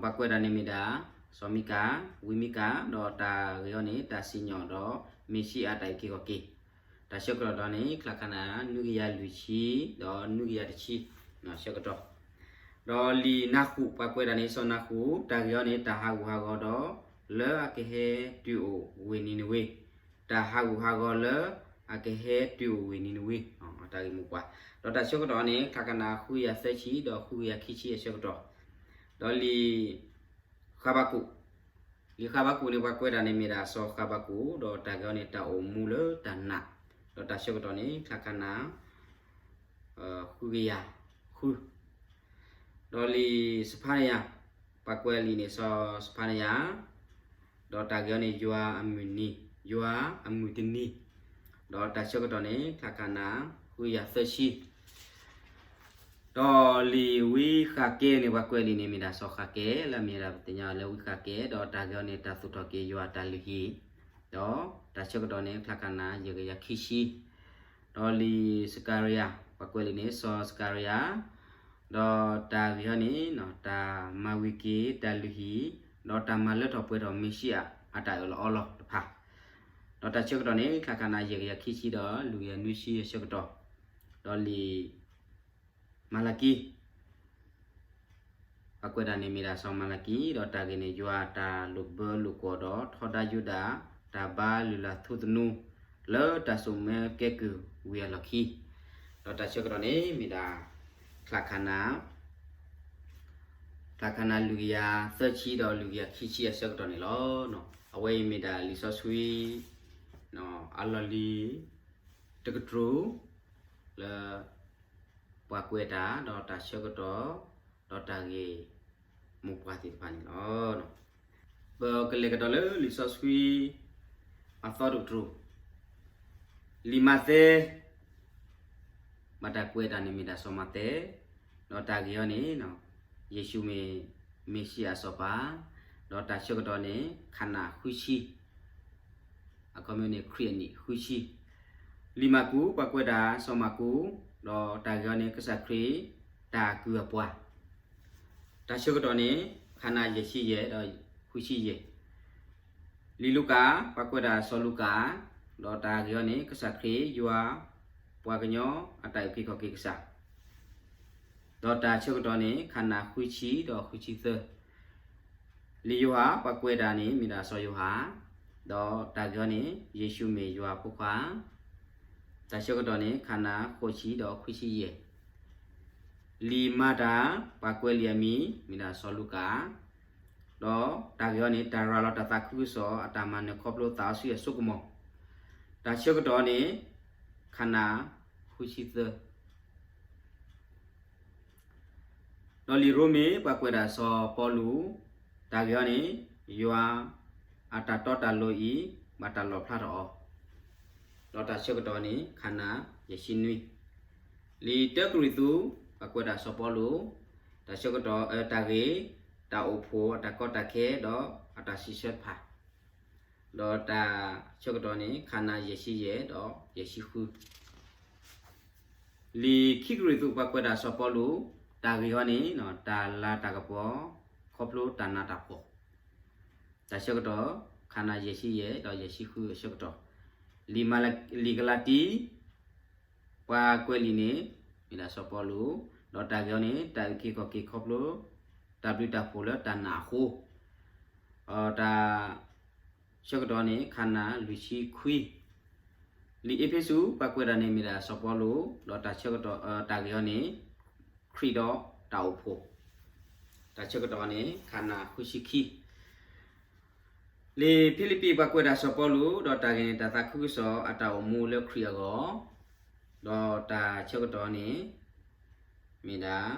ပှၤကွဲးတၢ်န့ၣ်မ့ၢ်ဒၣ် စီၤမံကၤ, ဝံမံကၤ, ဒီးတၢ်ဂ့ၢ်အံၤန့ၣ် တၢ်စံၣ်ညီၣ်ဒီး မ့ၣ်ၡံအၤအတၢ်အုၣ်က့ၤခီၣ်က့ၤ, တၢ်ဆၢကတီၢ်န့ၣ် ချါခါနၤ နွံကယၤလွံၢ်ဆံ ဒီးနွံကယၤတဆံ ဆၢကတီၢ်, ဒီးလံာ်နၤဃူး ပှၤကွဲးတၢ်န့ၣ် စီၤနၤဃူး တၢ်ဂ့ၢ်အီၤန့ၣ် တၢ်ဟးဂူာ်ဟးဂီၤဒီး လၢအကဟဲတုၤအိၣ်ဝ့ၢ်နံၤနဝ့, တၢ်ဟးဂူာ်ဟးဂီၤလၢ အကဟဲတုၤအိၣ်ဝ့ၢ်နံၤနဝ့, တၢ်ဂ့ၢ်မိၢ်ပှၢ်, ဒီးတၢ်ဆၢကတီၢ်န့ၣ် ချၢခါနၤ ဃုကယၤသၢဆံ ဒီးဃုကယၤခံဆံအဆၢကတီၢ်, ဒီးလံာ် ဃဘးကူာ်, လံာ်ဃဘးကူာ်န့ၣ် ပှၤကွဲးတၢ်န့ၣ်မ့ၢ်ဒၣ်စီၤဃဘးကူာ်, ဒီးတၢ်ဂ့ၢ်အီၤန့ၣ် တၢ်အိၣ်မူလၢတၢ်နာ်, ဒီးတၢ်ဆၢကတီၢ်န့ၣ် ချၢခါနၤ ဃုကယၤဃု, ဒီးလံာ်စဖါနယၤ, ပှၤကွဲးလံာ်န့ၣ် စီၤစဖါနယၤ, ဒီးတၢ်ဂ့ၢ်အီၤန့ၣ် ယွၤအမုၢ်နံၤ, ယွၤအမုၢ်တနံၤ, ဒီးတၢ်ဆၢကတီၢ်န့ၣ် ချၢခါနၤ ဃုကယၤသၢဆံ ဒီးလံာ်ဝံဃးကဲန့ၣ် ပှၤကွဲးလံာ်န့ၣ် မ့ၢ်ဒၣ်စီၤဃးကဲ လၢအမ့ၢ်ဒၣ်ပသ့ၣ်ညါအီၤလၢဝံဃးကဲ, ဒီးတၢ်ဂ့ၢ်အီၤန့ၣ် တၢ်သူၣ်ထီၣ်က့ၤယွၤအတၢ်လုၢ်ဟံၣ်, ဒီးတၢ်ဆၢကတီၢ်န့ၣ် ချၢခါနၤ ယဲၢ်ကယၤခံဆံ, ဒီးလံာ်စကၤရယၤ, ပှၤကွဲးလံာ်န့ၣ် စီၤစကၤရယၤ, ဒီးတၢ်ဂ့ၢ်အီၤန့ၣ် တၢ်မၤဝံၤက့ၤတၢ်လုၢ်ဟံၣ်, ဒီးတၢ်မၤလၢထီၣ်ပှဲၤထီၣ်မ့ၣ်ၡံအၤအတၢ်အၢၣ်လီၤအီလီၤတဖၣ်, ဒီးတၢ်ဆၢကတီၢ်န့ၣ် ချၢခါနၤ ယဲၢ်ကယၤခံဆံ ဒီးလွံၢ်ကယၤနွံဆံအဆၢကတီၢ်, ဒီးလံာ် မၤလကံ ပှၤကွဲးတၢ်န့ၣ်မ့ၢ်ဒၣ်စီၤမၤလကံ, ဒီးတၢ်ဂ့ၢ်န့ၣ် ယွၤအတၢ်လိာ်ဘၢလိာ်ကွီၢ်ဒီးထီဒါယူဒၤ တၢ်ဘါလုၢ်လၢ်ထူသနူ လၢတၢ်စိာ်မၢကဲကုၢ်ဝံၤအလီၢ်ခံ, ဒီးတၢ်ဆၢကတီၢ်န့ၣ်မ့ၢ်ဒၣ် ချၢခါနၤ ချၢခါနၤ လွံၢ်ကယၤသၢဆံ ဒီးလွံၢ်ကယၤခံဆံအဆၢကတီၢ်န့ၣ်လီၤ. အဝဲအံၤမ့ၢ်ဒၣ်လံာ်စီဆှံ အလီၢ်လံၤ တကတြူၢ် လၢ ပှၤကွဲးတၢ် ဒီးတၢ်ဆၢကတီၢ် ဒီးတၢ်ဂ့ၢ်မိၢ်ပှၢ်သ့ၣ်တဖၣ်န့ၣ်လီၤ. ပကလဲၤကဒီးလၢလံာ်စီဆှံ အသီတကတြူၢ် လံာ်မးသဲ ဘၣ်တၢ်ကွဲးတၢ်န့ၣ်မ့ၢ်ဒၣ်စီၤမးသဲ, ဒီးတၢ်ဂ့ၢ်အီၤန့ၣ် ယ့ၣ်ၡူးမ့ၢ်မ့ၣ်ၡံအၤအစီၤပၤ, ဒီးတၢ်ဆၢကတီၢ်န့ၣ် ခါနၤဃုဆံ အခီပညီန့ၣ် ခရံာ်အနံၣ်ဃုဆံ, လံာ်မၢ်ကူး ပှၤကွဲးတၢ်စီၤမၢ်ကူး, ဒီးတၢ်ဂ့ၢ်အီၤန့ၣ် ကစၢ်ခရံာ် တၢ်အကုၢ်အပှၤ, တၢ်ဆၢကတီၢ်န့ၣ် ခါနၤယဲၢ်ဆံယဲၢ် ဒီးဃုဆံယဲၢ်, လံာ်လူၤကၣ် ပှၤကွဲးတၢ်စီၤလူၤကၣ်, ဒီးတၢ်ဂ့ၢ်အီၤန့ၣ် ကစၢ်ခရံာ်ယွၤ ပှၤကညီအတၢ်အုၣ်က့ၤခီၣ်က့ၤကစၢ် ဒီးတၢ်ဆၢကတီၢ်န့ၣ် ခါနၤဃုဆံ ဒီးဃုဆံသၢ, လံာ်ယိၤဟၣ် ပှၤကွဲးတၢ်န့ၣ် မ့ၢ်ဒၣ်စီၤယိၤဟၣ်, ဒီးတၢ်ဂ့ၢ်အီၤန့ၣ် ယ့ၣ်ၡူးမ့ၢ်ယွၤအဖိခွါ, တၢ်ဆၢကတီၢ်န့ၣ် ခါနၤဃိးဆံ ဒီးခွံဆံယဲၢ်, လံာ်မၤတၢ် ပှၤကွဲးလံာ်အမံၤ မ့ၢ်ဒၣ်စီၤလူၤကၣ်, ဒီးတၢ်ဂ့ၢ်အီၤန့ၣ် တၢ်ရၤလီၤတၢ်သးခုကစီၣ် အတၢ်မၤနၢၤခီဖျိသးစီဆှံအစိကမီၤ, တၢ်ဆၢကတီၢ်န့ၣ် ခါနၤဃုဆံသၢ ဒီးလံာ်ရိမ့ၤ ပှၤကွဲးဒၣ်စီၤပီလူး, တၢ်ဂ့ၢ်အီၤန့ၣ် ယွၤအတၢ်တီတၢ်လိၤအံၤ ဘၣ်တၢ်လီၣ်ဖျါထီၣ်အီၤ, ဒီးတၢ်ဆၢကတီၢ်န့ၣ် ခါနၤယဲၢ်ဆံနွံ, လံာ်တၢကရံၣ်သူး ပှၤကွဲးဒၣ်စီၤပီလူး, တၢ်ဆၢကတီၢ် တၢ်ဂ့ၢ် တၢ်အိၣ်ဖှိၣ်အတၢ်ကီတၢ်ခဲ ဒီးအတၢ်စံးဆၢတဖၣ်, ဒီးတၢ်ဆၢကတီၢ်န့ၣ် ခါနၤယဲၢ်ဆံယဲၢ် ဒီးယဲၢ်ဆံဃု လံာ်ခံကရံၣ်သူး ပှၤကွဲးဒၣ်စီၤပီလူး, တၢ်ဂ့ၢ်အီၤန့ၣ် တၢ်လၤတၢ်ကပီၤ ခီဖျိတၢ်နးတၢ်ဖှီၣ်, တၢ်ဆၢကတီၢ် ခါနၤယဲၢ်ဆံယဲၢ် ဒီးယဲၢ်ဆံဃုအဆၢကတီၢ်, လံာ်မလ လံာ်ကလၤတံ ပှၤကွဲးလံာ်န့ၣ် မ့ၢ်ဒၣ်စီၤပီလူး, ဒီးတၢ်ဂ့ၢ်အီၤန့ၣ် တၢ်အုၣ်က့ၤခီၣ်က့ၤခီဖျိ တၢ်ဘျုးတၢ်ဖှိၣ်လၢတၢ်နာ်အဃိ, တၢ် ဆၢကတီၢ်န့ၣ် ခါနၤလွံၢ်ဆံခွံ, လံာ်အ့းဖ့းစူး ပှၤကွဲးတၢ်န့ၣ်မ့ၢ်ဒၣ်စီၤပီလူး, ဒီးတၢ်ဆၢကတီၢ် တၢ်ဂ့ၢ်အီၤန့ၣ် ခရံာ်ဒီးတၢ်အိၣ်ဖှိၣ်, တၢ်ဆၢကတီၢ်န့ၣ် ခါနၤဃုဆံခံ, လံာ်ဖံလံးပံး ပှၤကွဲးဒၣ်စီၤပီလူး, ဒီးတၢ်ဂ့ၢ်န့ၣ် တၢ်သးခုကစီၣ်အတၢ်အိၣ်မူလၢခရံာ်အဂီၢ်, ဒီးတၢ်ဆၢကတီၢ်န့ၣ် မ့ၢ်ဒၣ်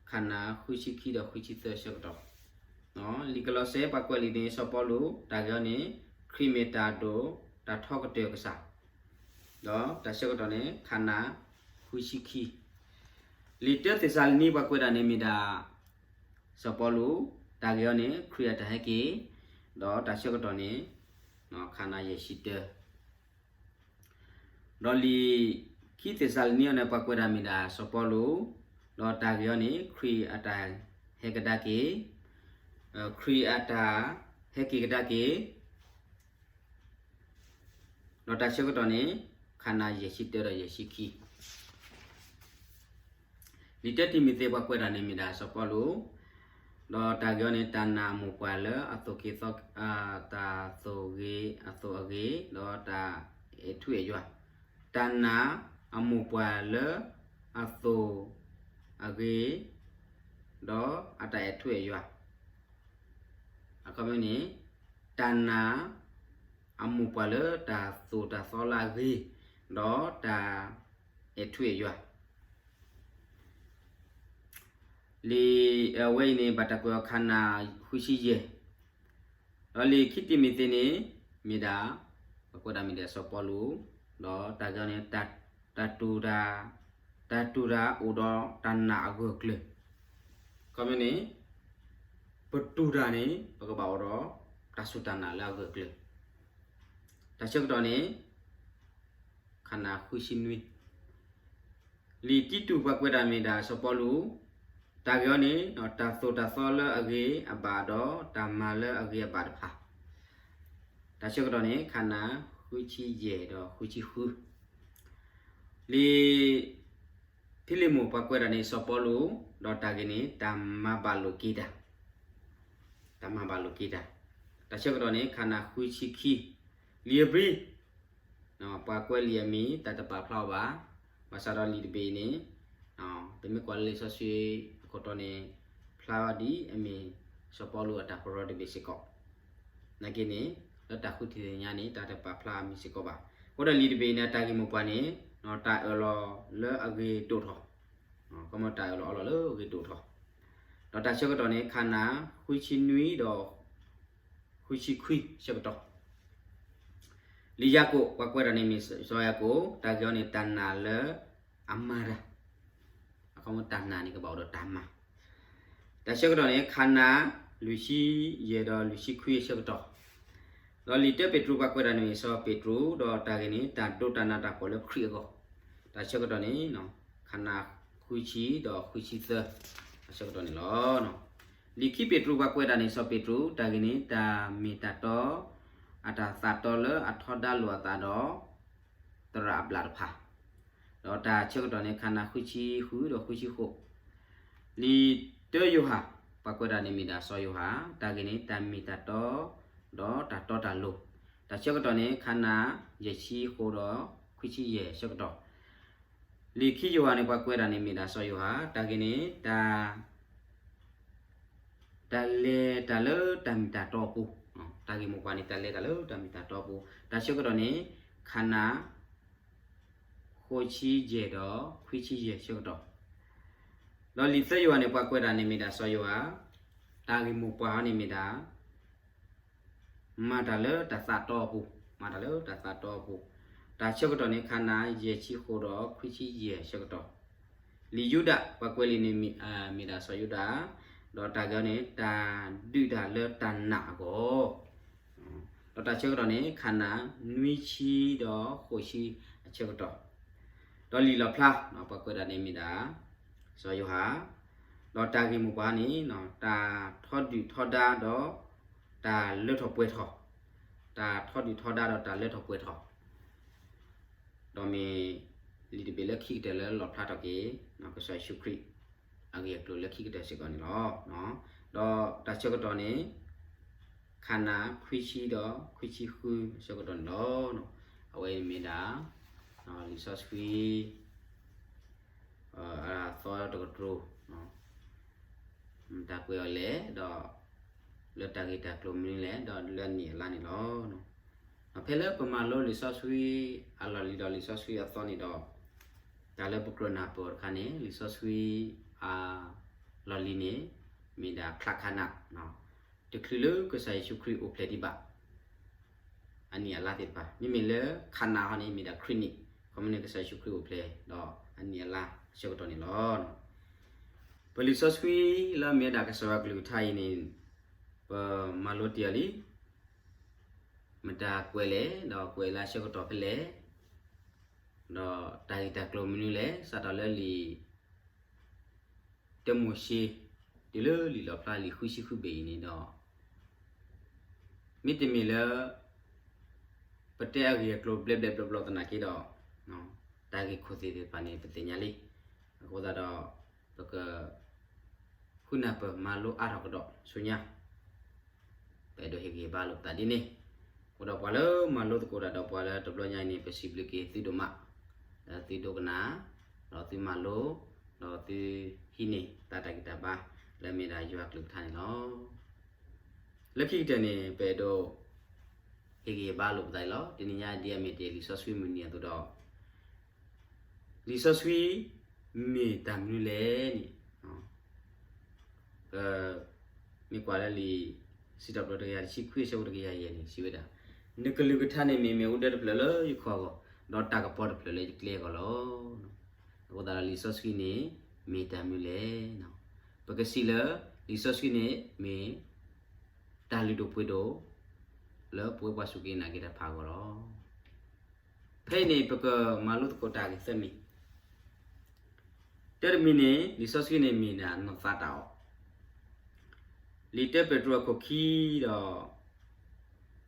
ခါနၤဃုဆံခံဒီးဃုဆံသၢဆၢကတီၢ်, လံာ်ကလီးစဲ ပှၤကွဲးလံာ်န့ၣ် စီၤပီလူး, တၢ်ဂ့ၢ်အီၤန့ၣ် ခရံာ်မ့ၢ်တၢ်ဒိၣ်တၢ်ထီကတၢၢ်ကစၢ်, ဒီးတၢ်ဆၢကတီၢ်န့ၣ် ခါနၤဃုဆံခံ, လံာ်တၢသ့းစၤလနံ ပှၤကွဲးဒၣ်န့ၣ်မ့ၢ်ဒၣ် စီၤပီလူး, တၢ်ဂ့ၢ်အီၤန့ၣ် ခရံာ်အတၢ်ဟဲက့ၤ, ဒီးတၢ်ဆၢကတီၢ်န့ၣ် ခါနၤယဲၢ်ဆံတၢ ဒီးလံာ်ခံသ့းစၤလနံအီၤန့ၣ် ပှၤကွဲးဒၣ်မ့ၢ်ဒၣ်စီၤပီလူး, ဒီးတၢ်ဂ့ၢ်အီၤန့ၣ် ခရံာ်အတၢ်ဟဲကဒါက့ၤ, ခရံာ်အတၢ်ဟဲက့ၤကဒါက့ၤ, ဒီးတၢ်ဆၢကတီၢ်န့ၣ် ခါနၤယဲၢ်ဆံတၢဒီးယဲၢ်ဆံခံ, လံာ်တၢတံၤမသ့းပှၤကွဲးတၢ်န့ၣ်မ့ၢ်ဒၣ်စီၤပီလူး, ဒီးတၢ်ဂ့ၢ်အီၤန့ၣ် တၢ်နာ်အမိၢ်ပှၢ်လၢအသိၣ်က့ၤသီ, တၢ်သိၣ်ဂ့ၤအသိးအဂ့ၤ, ဒီးတၢ်အဲၣ်ထူအဲၣ်ယွၤ, တၢ်နာ်အမိၢ်ပှၢ်လၢအသိၣ်အဂ့ၤ, ဒီးအတၢ်အဲၣ်ထူအဲၣ်ယွၤ, အခီပညီန့ၣ် တၢ်နာ်အမိၢ်ပှၢ်လၢတၢ်သိၣ်တၢ်သီလၢအဂ့ၤ, ဒီးတၢ်အဲၣ်ထူအဲၣ်ယွၤ လံာ်အဝဲအံၤန့ၣ် ဘၣ်တၢ်ကွဲးအီၤခါနၤဃုဆံယဲၢ်, ဒီးလံာ်ခံတံၤမသ့းန့ၣ် မ့ၢ်ဒၣ်, ပကွဲးဒၣ်မ့ၢ်ဒၣ်စီၤပီလူး, ဒီးတၢ်ဂ့ၢ်န့ၣ် တၢ်တူၢ်တၢ်, တၢ်တူၢ်တၢ်အိၣ်ဒီးတၢ်နာ်အဂၢၢ်အကျၢၤ, ခီမ့ၢ်န့ၣ် ပတူၢ်တၢ်န့ၣ် ပကဘၣ်အိၣ်ဒီးတၢ်စူၢ်တၢ်နာ်လၢအဂၢၢ်အကျၢၤ, တၢ်ဆၢကတီၢ်န့ၣ် ခါနၤဃုဆံနွံ, လံာ်တံတူးပှၤကွဲးတၢ်မ့ၢ်ဒၣ်စီၤပီလူး, တၢ်ဂ့ၢ်အီၤန့ၣ် တၢ်သိၣ်တၢ်သီလၢအဂ့ၤအဘၣ်ဒီးတၢ်မၤလၢအဂ့ၤအဘၣ်တဖၣ်, တၢ်ဆၢကတီၢ်န့ၣ် ခါနၤဃုဆံယဲၢ်ဒီးဃုဆံဃု, လံာ်ဖံလ့မိၣ်ပှၤကွဲးတၢ်န့ၣ်စီၤပီလူး, ဒီးတၢ်ဂ့ၢ်န့ၣ် တၢ်မၤဘၣ်လိာ်က့ၤတၢ်, တၢ်မၤဘၣ်လိာ်က့ၤတၢ်, တၢ်ဆၢကတီၢ်န့ၣ် ခါနၤဃုဆံခံ, လံာ်ဧ့ၤဘြံၤ ပှၤကွဲးလံာ်အမံၤ တၢ်တပာ်ဖျါအီၤဘၣ်, ဘၣ်ဆၣ်ဒီးလံာ်တဘ့ၣ်အံၤန့ၣ် ပမ့ၢ်ကွၢ်လၢလံာ်စီဆှံအခိၣ်တီန့ၣ် ဖျါဒ်အမ့ၢ်စီၤပီလူးအတၢ်ပရီတဘ့ၣ်စ့ၢ်ကီး, နာ်က့န့ၣ် လၢတၢ်ဃုထံၣ်သ့ၣ်ညါန့ၣ် တၢ်တပာ်ဖျါအမံၤစ့ၢ်ကီးဘၣ်. အဃိဒီးလံာ်တဘ့ၣ်အံၤန့ၣ် အတၢ်ဂ့ၢ်မိၢ်ပှၢ်န့ၣ် တၢ်အၢၣ်လီၤလၢအဂ့ၤဒိၣ်ထီၣ်, ကမ့ၢ်တၢ်အၢၣ်လီၤအီလီၤလၢအဂ့ၤဒိၣ်ထီၣ်, ဒီးတၢ်ဆၢကတီၢ်န့ၣ် ခါနၤဃုဆံနွံဒီး ဃုဆံခွံဆၢကတီၢ်, လံာ်ယၤကိာ် ပှၤကွဲးတၢ်န့ၣ်မ့ၢ်စီၤယၤကိာ်, တၢ်ဂ့ၢ်အီၤန့ၣ် တၢ်နာ်လၢအမၤတၢ်, အခီပညီတၢ်နာ်န့ၣ် ကဘၣ်အိၣ်ဒီးတၢ်မၤ, တၢ်ဆၢကတီၢ်န့ၣ် ခါနၤ လွံၢ်ဆံယဲၢ်ဒီးလွံၢ်ဆံခွံအဆၢကတီၢ်, ဒီးလံာ်တၢပ့းတရူး ပှၤကွဲးတၢ်န့ၣ်မ့ၢ်စီၤပ့းတရူး, ဒီးတၢ်ဂ့ၢ်န့ၣ် တၢ်ဒိးတၢ်နးတၢ်ဖှီၣ်လၢခရံာ်အဂီၢ်, တၢ်ဆၢကတီၢ်န့ၣ် ခါနၤဃုဆံဒီးဃုဆံသၢ အဆၢကတီၢ်န့ၣ်လီၤ. လံာ်ခံပ့းတရူး ပှၤကွဲးတၢ်န့ၣ် စီၤပ့းတရူး, တၢ်ဂ့ၢ်န့ၣ် တၢ်မ့ၢ်တၢ်တီ, အတၢ်သးတီလၢအထီဒါလိာ်အသးဒီး သရၣ်အဘျၣ်တဖၣ်, ဒီးတၢ်ဆၢကတီၢ်န့ၣ် ခါနၤဃုဆံဃုဒီးဃုဆံဃိး, လံာ်တၢယိၤဟၣ် ပှၤကွဲးတၢ်န့ၣ်မ့ၢ်ဒၣ်စီၤယိၤဟၣ်, တၢ်ဂ့ၢ်န့ၣ် တၢ်မ့ၢ်တၢ်တီ ဒီးတၢ်တီတၢ်လိၤ, တၢ်ဆၢကတီၢ်န့ၣ် ခါနၤယဲၢ်ဆံဃိးဒီးခွံဆံယဲၢ်ဆၢကတီၢ်, လံာ်ခံယိၤဟၣ်န့ၣ် ပှၤကွဲးတၢ်န့ၣ်မ့ၢ်ဒၣ်စီၤယိၤဟၣ်, တၢ်ဂ့ၢ်န့ၣ် တၢ် တၢ်လဲၤတၢ်လၢတၢ်မ့ၢ်တၢ်တီအပူၤ, တၢ်ဂ့ၢ်မိၢ်ပှၢ်န့ၣ် တၢ်လဲၤတၢ်လၢတၢ်မ့ၢ်တၢ်တီအပူၤ, တၢ်ဆၢကတီၢ်န့ၣ် ခါနၤ ဃိးဆံယဲၢ်ဒီးခွံဆံယဲၢ်ဆၢကတီၢ်, ဒီးလံာ်သၢယိၤဟၣ်န့ၣ် ပှၤကွဲးတၢ်န့ၣ်မ့ၢ်ဒၣ်စီၤယိၤဟၣ်, တၢ်ဂ့ၢ်မိၢ်ပှၢ်အီၤန့ၣ်မ့ၢ်ဒၣ် မၤတၢ်လၢတၢ်သးတီအပူၤ, မၤတၢ်လၢတၢ်သးတီအပူၤ, တၢ်ဆၢကတီၢ်န့ၣ် ခါနၤယဲၢ်ဆံဃိးဒီးခွံဆံယဲၢ်ဆၢကတီၢ်, လံာ်ယူဒၤ ပှၤကွဲးလံာ်န့ၣ် မ့ၢ်ဒၣ်စီၤယူဒၤ, ဒီးတၢ်ဂ့ၢ်အီၤန့ၣ် တၢ်ဒုးတၢ်လၢတၢ်နာ်အဂီၢ်, ဒီးတၢ်ဆၢကတီၢ်န့ၣ် ခါနၤနွံဆံဒီးဃိးဆံအဆၢကတီၢ်, ဒီးလံာ်လီၣ်ဖျါ ပှၤကွဲးဒၣ်န့ၣ်မ့ၢ်ဒၣ် စီၤယိၤဟၣ်, ဒီးတၢ်ဂ့ၢ်မိၢ်ပှၢ်န့ၣ် တၢ်ထီဒုၣ်ထီဒါဒီးတၢ်လၢထီၣ်ပှဲၤထီၣ်, တၢ်ထီဒုၣ်ထီဒါဒီးတၢ်လၢထီၣ်ပှဲၤထီၣ်, ဒီးမ့ၢ်လံာ်တဘ့ၣ်လၢခံကတၢၢ်လၢလီၣ်ဖျါထီၣ်က့ၤ ကစၢ်ယ့ၣ်ၡူးခရံာ် အဂ့ၢ်အကျိၤလၢခံကတၢၢ်စ့ၢ်ကီးန့ၣ်လီၤ. ဒီးတၢ်ဆၢကတီၢ်န့ၣ် ခါနၤခွံဆံဒီးခွံဆံဃုအဆၢကတီၢ်န့ၣ်လီၤ. အဝဲအံၤမ့ၢ်ဒၣ် လံာ်စီဆှံ အသီတကတြူၢ် မတၤကွဲးအီၤလဲၣ်, ဒီးလၢတၢ်ဂ့ၢ်တၢ်ကျိၤမနုၤလဲၣ်, ဒီးလၢအနံၣ်အလါန့ၣ်လီၤ. ဖဲလၢပမၤလိလံာ်စီဆှံအလီၢ်လံၤဒီးလံာ်စီဆှံအသီန့ၣ်ဒီး တၢ်လၢပကြၢးနၢ်ပၢၢ်တခါန့ၣ် လံာ်စီဆှံအလီၢ်လံၤန့ၣ် မ့ၢ်ဒၣ်ချါခါနၤ တချုးလၢကစၢ်ယ့ၣ်ၡူးခရံာ်အိၣ်ဖျဲၣ်ဒံးဘၣ် အနံၣ်အလါသ့ၣ်တဖၣ်, မ့မ့ၢ်လၢခါနၤဟီန့ၣ် မ့ၢ်ဒၣ်ခရံာ်နံၣ်, ခီမ့ၢ်န့ၣ်ကစၢ်ယ့ၣ်ၡူးခရံာ်အိၣ်ဖျဲၣ်ဒီးအနံၣ်အလါဆၢကတီၢ်န့ၣ်လီၤ. ပလံာ်စီဆှံလၢအမ့ၢ်ဝဲဒၣ်ကစၢ်ယွၤကလုၢ်ကထါအံၤန့ၣ် ပမၤလိတ့ၢ်အီၤလံ, မတၤကွဲးလဲၣ်, ဒီးကွဲးလၢအဆၢကတီၢ်ဖဲလဲၣ်, ဒီးတၢ်ဂ့ၢ်တၢ်ကျိၤမနုၤလဲၣ်, စးထီၣ်လၢလံာ် တၢမိၤၡ့ တုၤလၢလံာ်လီၣ်ဖျါလံာ်ဃုဆံဃုဘ့ၣ်အံၤန့ၣ်ဒီး မ့တမ့ၢ်လၢ ပတဲအဂ့ၢ်အကျိၤဘျဲၣ်ဘျဲၣ်ဘျီဘျီသနာ်က့ဒီး တၢ်ဂ့ၢ်ခိၣ်သ့ၣ်သ့ၣ်တဖၣ်န့ၣ် ပသ့ၣ်ညါလံ. အဃိသတးဒီး ပက ဃုနၢ်ပၢၢ်မၤလိအါထီၣ်ကဒီးဆူညါ, ပအဲၣ်ဒိးဟ့ၣ်ဂံၢ်ဟ့ၣ်ဘါလိာ်ပသးဒ်န့ၣ်, အိၣ်ဒီးပှၤလၢမၤလိသကိးတၢ်ဒီးပှၤလၢတဘျီညါအံၤန့ၣ် ပစံးဘျုးက့ၤသုဒိၣ်မး, ဒီးသုဒိကနၣ်, ဒီးသုဟံးန့ၢ်တၢ်တၢ်ဂံၢ်တၢ်ဘါ လၢအမ့ၢ်ဒၣ်ယွၤကလုၢ်ကထါန့ၣ်လီၤ. လၢခံကတၢၢ်န့ၣ် ပအဲၣ်ဒိး ဟ့ၣ်ဂံၢ်ဟ့ၣ်ဘါလိာ်ပသးအံၤလီၤ. တနံၤညါဒ်အမ့ၢ်တ့ၢ်လံာ်စီဆှံမုၢ်နံၤအသိးဒီး လံာ်စီဆှံ မ့ၢ်တၢ်မနုၤလဲၣ်န့ၣ်, ပမ့ၢ်ကွၢ်လၢလံာ်စံးထီၣ်ပတြၢၤတကယၤတဆံခွံအဆၢဖိတကယၤယဲၢ်န့ၣ် စံးဝဲဒၣ်, နကလုၢ်ကထါန့ၣ်မ့ၢ်မ့ၣ်အူဒၢတဖျၢၣ်လၢယခီၣ်အဂီၢ်, ဒီးတၢ်ကပီၤတဖျၢၣ်လၢယကျဲအဂီၢ်လီၤ. အဃိသတးဒီးလံာ်စီဆှံန့ၣ် မ့ၢ်တၢ်မနုၤလဲၣ်. ပကစံးလၢ လံာ်စီဆှံန့ၣ်မ့ၢ် တၢ်လုၢ်ဒိၣ်ပှ့ၤဒိၣ် လၢပဝဲပှၤစူၢ်က့ၤနာ်က့ၤတၢ်ဖးအဂီၢ်လီၤ. ဖဲအံၤန့ၣ် ပကမၤလိသကိးတၢ်ဂ့ၢ်သၢမံၤ, တၢတမံၤန့ၣ် လံာ်စီဆှံန့ၣ်မ့ၢ်ဒၣ်နီၢ်သးတၢ်အီၣ်, လံာ်တၢပ့းတရူးအခိၣ်ခံဒီး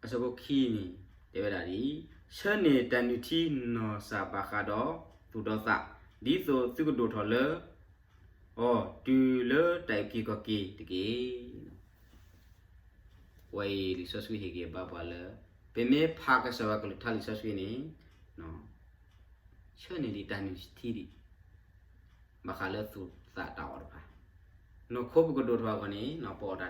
အဆၢဖိခံန့ၣ် တဲဝဲဒၣ်ဒ်အံၤ, ဆၢန့ၢ်တၢ်နုၢ်ထံနီၢ်စၢ်ဘၣ်ဃးဒီးသူၣ်ဒီးသး, ဒ်သိးသုကဒိၣ်ထီၣ်လၢ အီၤတုၤလၢတၢ်အုၣ်က့ၤခီၣ်က့ၤတက့ၢ်. အဝဲအံၤလံာ်စီဆှံဟ့ၣ်ဂံၢ်ဟ့ၣ်ဘါပှၤလၢ ပမ့ၢ်ဖးကစၢ်ယွၤကလုၢ်ကထါလံာ်စီဆှံန့ၣ် ဆၢန့ၢ်ဒံးတၢ်နုၢ်ထံဒံး ဘၣ်ဃးလၢသူၣ်သးတၢ်အီၣ်တဖၣ်,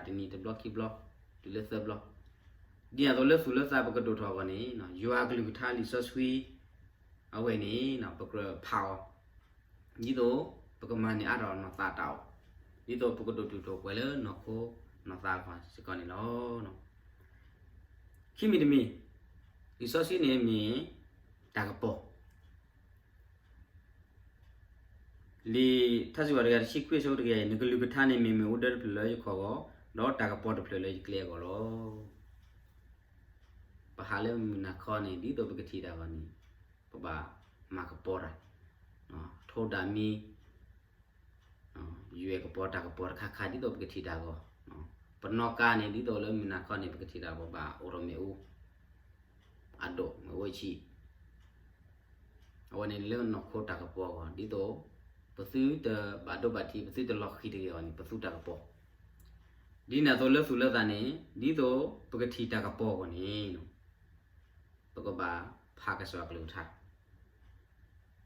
နီၢ်ခိပကဒိၣ်ထီၣ်အဂီၢ်န့ၣ် ပအီၣ်တၢ်တနံၤတဘျီခံဘျီ တုၤလၢသၢဘျီ, ဒ်န့ၣ်အသိးလၢသူၣ်လၢသးပကဒိၣ်ထီၣ်အဂီၢ်န့ၣ် ယွၤကလုၢ်ကထါလံာ်စီဆှံ အဝဲန့ၣ် ပကြၢးဖးအီၤ ဒ်သိးပကမၤန့ၢ်အါထီၣ်နီၢ်သးတၢ်အီၣ်, ဒ်သိးပကဒိၣ်တုာ်ဒိၣ်ပှဲၤလၢနီၢ်ခိနီၢ်သးအဂီၢ်စ့ၢ်ကီးန့ၣ်လီၤ. ခံမံၤတမံၤ, လံာ်စီဆှံန့ၣ်မ့ၢ်တၢ်ကပီၤ, လံာ်ထါစံးပတြၢၤတကယၤတဆံခွံအဆၢဖိတကယၤအံၤ, နကလုၢ်ကထါန့ၣ်မ့ၢ်မ့ၣ်အူဒၢတဖျၢၣ်လၢယခီၣ်အဂီၢ်, ဒီးတၢ်ကပီၤတဖျၢၣ်လၢယကျဲအဂီၢ်လီၤ. ပဟးလၢမုၢ်နၤခီန့ၣ် ဒ်သိးပကထံၣ်တၢ်အဂီၢ်န့ၣ် ပဘၣ်မၤကပီၤတၢ်, ထိးဒၣ်မံ ယွဲၢ်ကပီၤတၢ်ကပီၤတခါခါ ဒ်သိးပကထံၣ်တၢ်အဂီၢ်, ပနီၣ်ကါန့ၣ် ဒ်သိးလၢမုၢ်နၤခီန့ၣ် ပကထံၣ်တၢ်အဂီၢ် ဘၣ်အိၣ်ဒီးမ့ၣ်အူ အဒိၣ်မ့ၣ်အူအဆံး, အဝဲန့ၣ်လၢနီၢ်ခိတၢ်ကပီၤအဂီၢ် ဒ်သိး ပသုတဘၣ်ဒိဘၣ်ထံး ပသုတလီၤဃံၤတဂ့ၤအဂီၢ်န့ၣ် ပသူတၢ်ကပီၤ, ဒ်န့ၣ်အသိးလၢသူၣ်လၢသးန့ၣ် ဒ်သိးပကထံၣ်တၢ်ကပီၤအဂီၢ်န့ၣ် ပကဘၣ်ဖးကစၢ်ယွၤကလုၢ်ကထါ,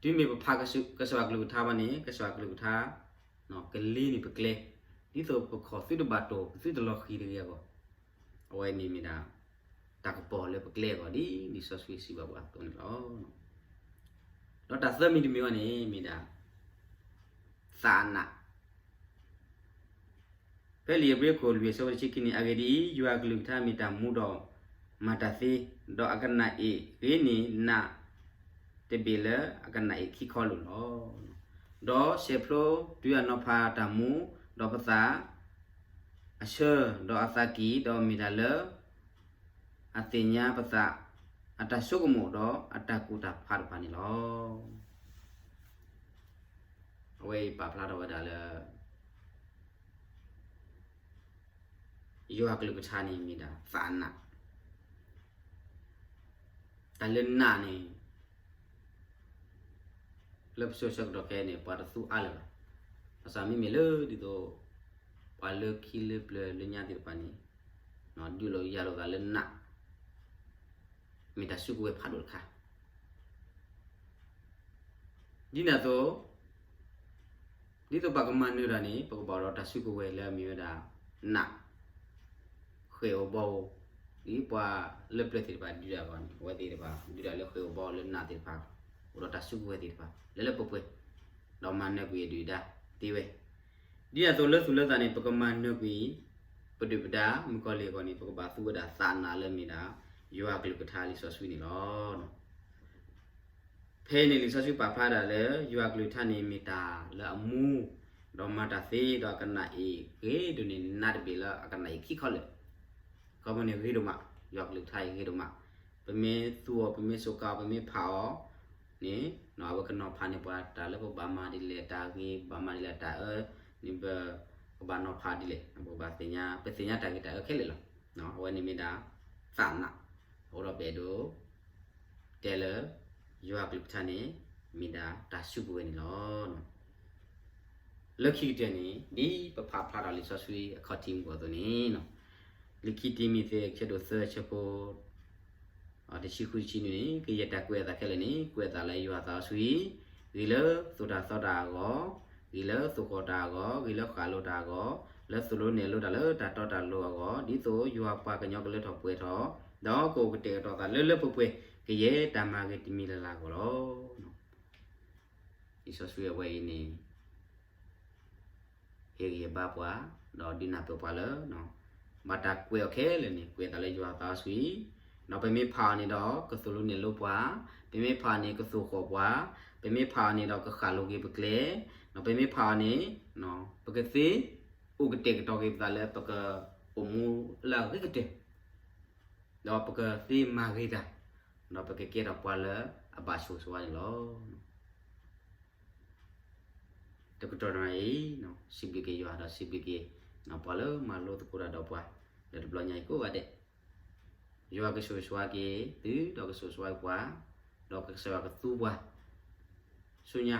တုၤမ့ၢ်ပဖးကစၢ်ယွၤကလုၢ်ကထါဘၣ်န့ၣ် ကစၢ်ယွၤကလုၢ်ကထါ ကလ့န့ၢ်ပကျဲ, ဒ်သိးပခီၣ်သုတဘၣ်တိၢ် ပသုတလီၤဃံၤတဂ့ၤအဂီၢ်, အဝဲန့ၣ်မ့ၢ်ဒၣ် တၢ်ကပီၤလၢပကျဲအဂီၢ် ဒ်လံာ်စီဆှံစံးဘၣ်ပှၤအသိးန့ၣ်လီၤ. ဒီးတၢ်သၢမံၤတမံၤအံၤန့ၣ် မ့ၢ်ဒၣ် သးအနး ဖဲလံာ်ဧ့ၤဘြံၤခိၣ်လွံၢ်အဆၢဖိတဆံခံန့ၣ်, အဂ့ၢ်ဒ်အံၤ, ယွၤအကလုၢ်ကထါမ့ၢ်တၢ်မူဒီးမၤတၢ်သ့, ဒီးအကနၣ်အ့ၣ်ဂ့ၤန့ၢ်နးတဘ့ၣ်လၢအကနၣ်အ့ၣ်ခံခီလိာ်လီၤ. ဒီးဆဲးဖျိတုၤအနီၤဖးတၢ်မူ, ဒီးပသးအဆၢ, ဒီးအသးကံၢ်, ဒီးမ့ၢ်တၢ်လၢ အသ့ၣ်ညါပသး အတၢ်ဆိကမိၣ်ဒီးအတၢ်ကူၣ်တၢ်ဖးတဖၣ်န့ၣ်လီၤ. အဝဲအံၤပာ်ဖျါထီၣ်ဝဲဒၣ်လၢ ယွၤကလုၢ်ကထါန့ၣ်မ့ၢ်ဒၣ်သးနး, တၢ်လၢနးန့ၣ် လၢပစိၤဆၢကတီၢ်ခဲအံၤန့ၣ် ပှၤတသူအါလၢၤဘၣ်. ဘၣ်ဆၣ်မ့မ့ၢ်လၢဒ်သိး ပှၤလၢခံလၢပျၢၤလၢညါသ့ၣ်တဖၣ်န့ၣ် ဒုးလိာ်ယၤလိာ်သးလၢနး မ့ၢ်တၢ်စုကဝဲၤဖးဒိၣ်တခါ ဒ်န့ၣ်အသိး ဒ်သိးပကမၤနၢၤတၢ်န့ၣ် ပကဘၣ်အိၣ်ဒီးတၢ်စုကဝဲၤလၢအမ့ၢ်ဝဲဒၣ် နး ဃဲၣ်ဧိၤဘီဧိၤ, ဒ်ပှၤလၢပျၢၤသ့ၣ်တဖၣ်ဒုးတၢ်အဂီၢ်န့ၣ် အဝဲသ့ၣ်တဖၣ်ဒုးတၢ်လၢဃဲၣ်ဧိၤဘီဧိၤလၢနးသ့ၣ်တဖၣ် အိၣ်ဒီးတၢ်စုကဝဲၤသ့ၣ်တဖၣ် လၢလၢပှဲၤပှဲၤ ဒီးမၤနၢၤကွံာ်အဒုၣ်အဒါသ့ဝဲ ဒ်န့ၣ်အသိးလၢသူၣ်လၢသးန့ၣ် ပကမၤနၢၤကွံာ် ပဒုၣ်ပဒါမုၣ်ကီၤလံၢ်အဂီၢ်န့ၣ် ပကဘၣ်သူဝဲဒၣ်သးနးလၢမ့ၢ်ဒၣ် ယွၤကလုၢ်ကထါလံာ်စီဆှံန့ၣ်လီၤ. ဖဲအံၤန့ၣ် လံာ်စီဆှံပာ်ဖျါဒၣ်လၢ ယွၤကလုၢ်ကထါန့ၣ်မ့ၢ်တၢ်လၢအမူ ဒီးမၤတၢ်သ့ ဒီးအကနၣ်အ့ၣ်ဂ့ၤဒိၣ်န့ၢ်နးတဘ့ၣ်လၢအကနၣ်အ့ၣ်ခံခီလၢာ် ခီဖျိန့ၣ်ဂ့ၤဒိၣ်မး, ယွၤကလုၢ်ကထါအံၤဂ့ၤဒိၣ်မး, ပမ့ၢ်သူအီၤ ပမ့ၢ်စူးကါအီၤ ပမ့ၢ်ဖးအီၤန့ၣ် အဝဲကနီၤဖးန့ၢ်ပှၤတၢ်လၢပဘၣ်မၤဒ်လဲၣ် တၢ်ဂ့ၤဘၣ်မၤဒ်လဲၣ် တၢ်အၢန့ၣ် ပကဘၣ်နီၤဖးဒ်လဲၣ် ပကဘၣ်သ့ၣ်ညါ ပသ့ၣ်ညါတၢ်ဂ့ၤတၢ်အၢခဲလၢာ်လီၤ. အဝဲန့ၣ်မ့ၢ်ဒၣ် သးနး, အဃိဒီးပအဲၣ်ဒိး တဲလၢ ယွၤကလုၢ်ကထါန့ၣ် မ့ၢ်ဒၣ်တၢ်စုကဝဲၤန့ၣ်လီၤ. လၢခံကတၢၢ်န့ၣ် ဒ်ပဖးဖျါထီၣ်လံာ်စီဆှံအခီၣ်ထံးမုၢ်ဂီၢ်အသိးန့ၣ်, လံာ်ခံတံၤမသ့း အဆၢဒိၣ်သၢ အဆၢဖိ တဆံဃု တဆံနွံန့ၣ် ကယဲၢ်တၢ်ကွဲးအသးခဲလၢာ်န့ၣ် ကွဲးအသးလၢယွၤအသးစီဆှံ, ဂ့ၤလၢသိၣ်တၢ်သီတၢ်အဂီၢ်, ဂ့ၤလၢသိၣ်ဃီၣ်တၢ်အဂီၢ်, ဂ့ၤလၢဃၣ်လိၤတၢ်အဂီၢ်, လၢသိၣ်လိနဲၣ်လိတၢ်လၢတၢ်တီတၢ်လိၤအဂီၢ်, ဒ်သိးယွၤပှၤကညီကလၢထီၣ်ပှဲၤထီၣ်, ဒီးကအိၣ်ကတဲာ်ကတီၤသးလၢလၢပှဲၤပှဲၤ, ကယဲၢ်တၢ်မၤဂ့ၤတမံၤလၢ်လၢ်အဂီၢ်လီၤ. လံာ်စီဆှံအဝဲအံၤန့ၣ် ဟ့ၣ်ဂံၢ်ဟ့ၣ်ဘါပှၤ, ဒီးဒုးနၢ်ပၢၢ်ပှၤလၢ ဘၣ်တၢ်ကွဲးအီၤခဲလၢာ်န့ၣ် ကွဲးအသးလၢယွၤအသးစီဆှံ, ဒီးပမ့ၢ်ဖးအီၤန့ၣ်ဒီး ကသိၣ်လိနဲၣ်လိပှၤ, ပမ့ၢ်ဖးအီၤန့ၣ် ကသိၣ်ဃီၣ်ပှၤ, ပမ့ၢ်ဖးအီၤန့ၣ်ဒီး ကဃၣ်လိၤက့ၤပကျဲ, ဒီးပမ့ၢ်ဖးအီၤန့ၣ် ပကသ့အိၣ်ကတဲာ်ကတီၤက့ၤပသးလၢပကအိၣ်မူလၢအဂ့ၤကတၢၢ်, ဒီးပကသ့မၤဂ့ၤတၢ်, ဒီးပကကဲထီၣ်ပှၤလၢအဘၣ်ဆိၣ်ဂ့ၤဆိၣ်ဝါန့ၣ်လီၤ. တကတီၢ်တနံၤအံၤ စံးဘျုးက့ၤယွၤဒီးစံးဘျုးက့ၤ ပှၤလၢမၤလိသကိးတၢ်ဒီးပှၤ လၢတဘျီညါအံၤကိးဂၤဒဲး, ယွၤကဆိၣ်ဂ့ၤဆိၣ်ဝါက့ၤသု ဒီးကဆိၣ်ဂ့ၤဆိၣ်ဝါက့ၤပှၤ, ဒီးကစၢ်ယွၤကသူပှၤ ဆူညါ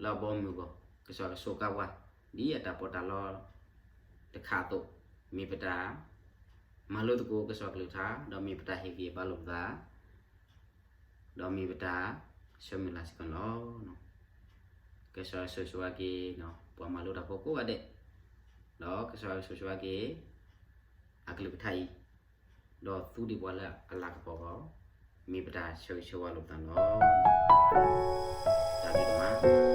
လၢအဘီအမုၢ်အဂီၢ်, ကစၢ်ယွၤကစူးကါပှၤ ဒ်အတၢ်ပီးတၢ်လီတခါအသိး, မ့ၢ်ပတၢ် မၤလိသကိးကစၢ်ယွၤကလုၢ်ကထါ, ဒီးမ့ၢ်ပတၢ်ဟ့ၣ်ဂံၢ်ဟ့ၣ်ဘါလိာ်ပသး, ဒီးမ့ၢ်ပတၢ်ဆၢမုၢ်လၢ်စ့ၢ်ကီးန့ၣ်လီၤ. ကစၢ်ယွၤဆိၣ်ဂ့ၤဆိၣ်ဝါက့ၤ ပှၤမၤလိတၢ်ဖိကိးဂၤဒဲး, ဒီးကစၢ်ယွၤဆိၣ်ဂ့ၤဆိၣ်ဝါက့ၤ အကလုၢ်ကထါအံၤ, ဒီးသူဒံးပှၤလၢအလၤကပီၤအဂီၢ်, မ့ၢ်ပတၢ်ဆၢဂ့ၤဆၢဝါလိာ်ပသးန့ၣ်လီၤ. တၢ်ဘျုးဒိၣ်မး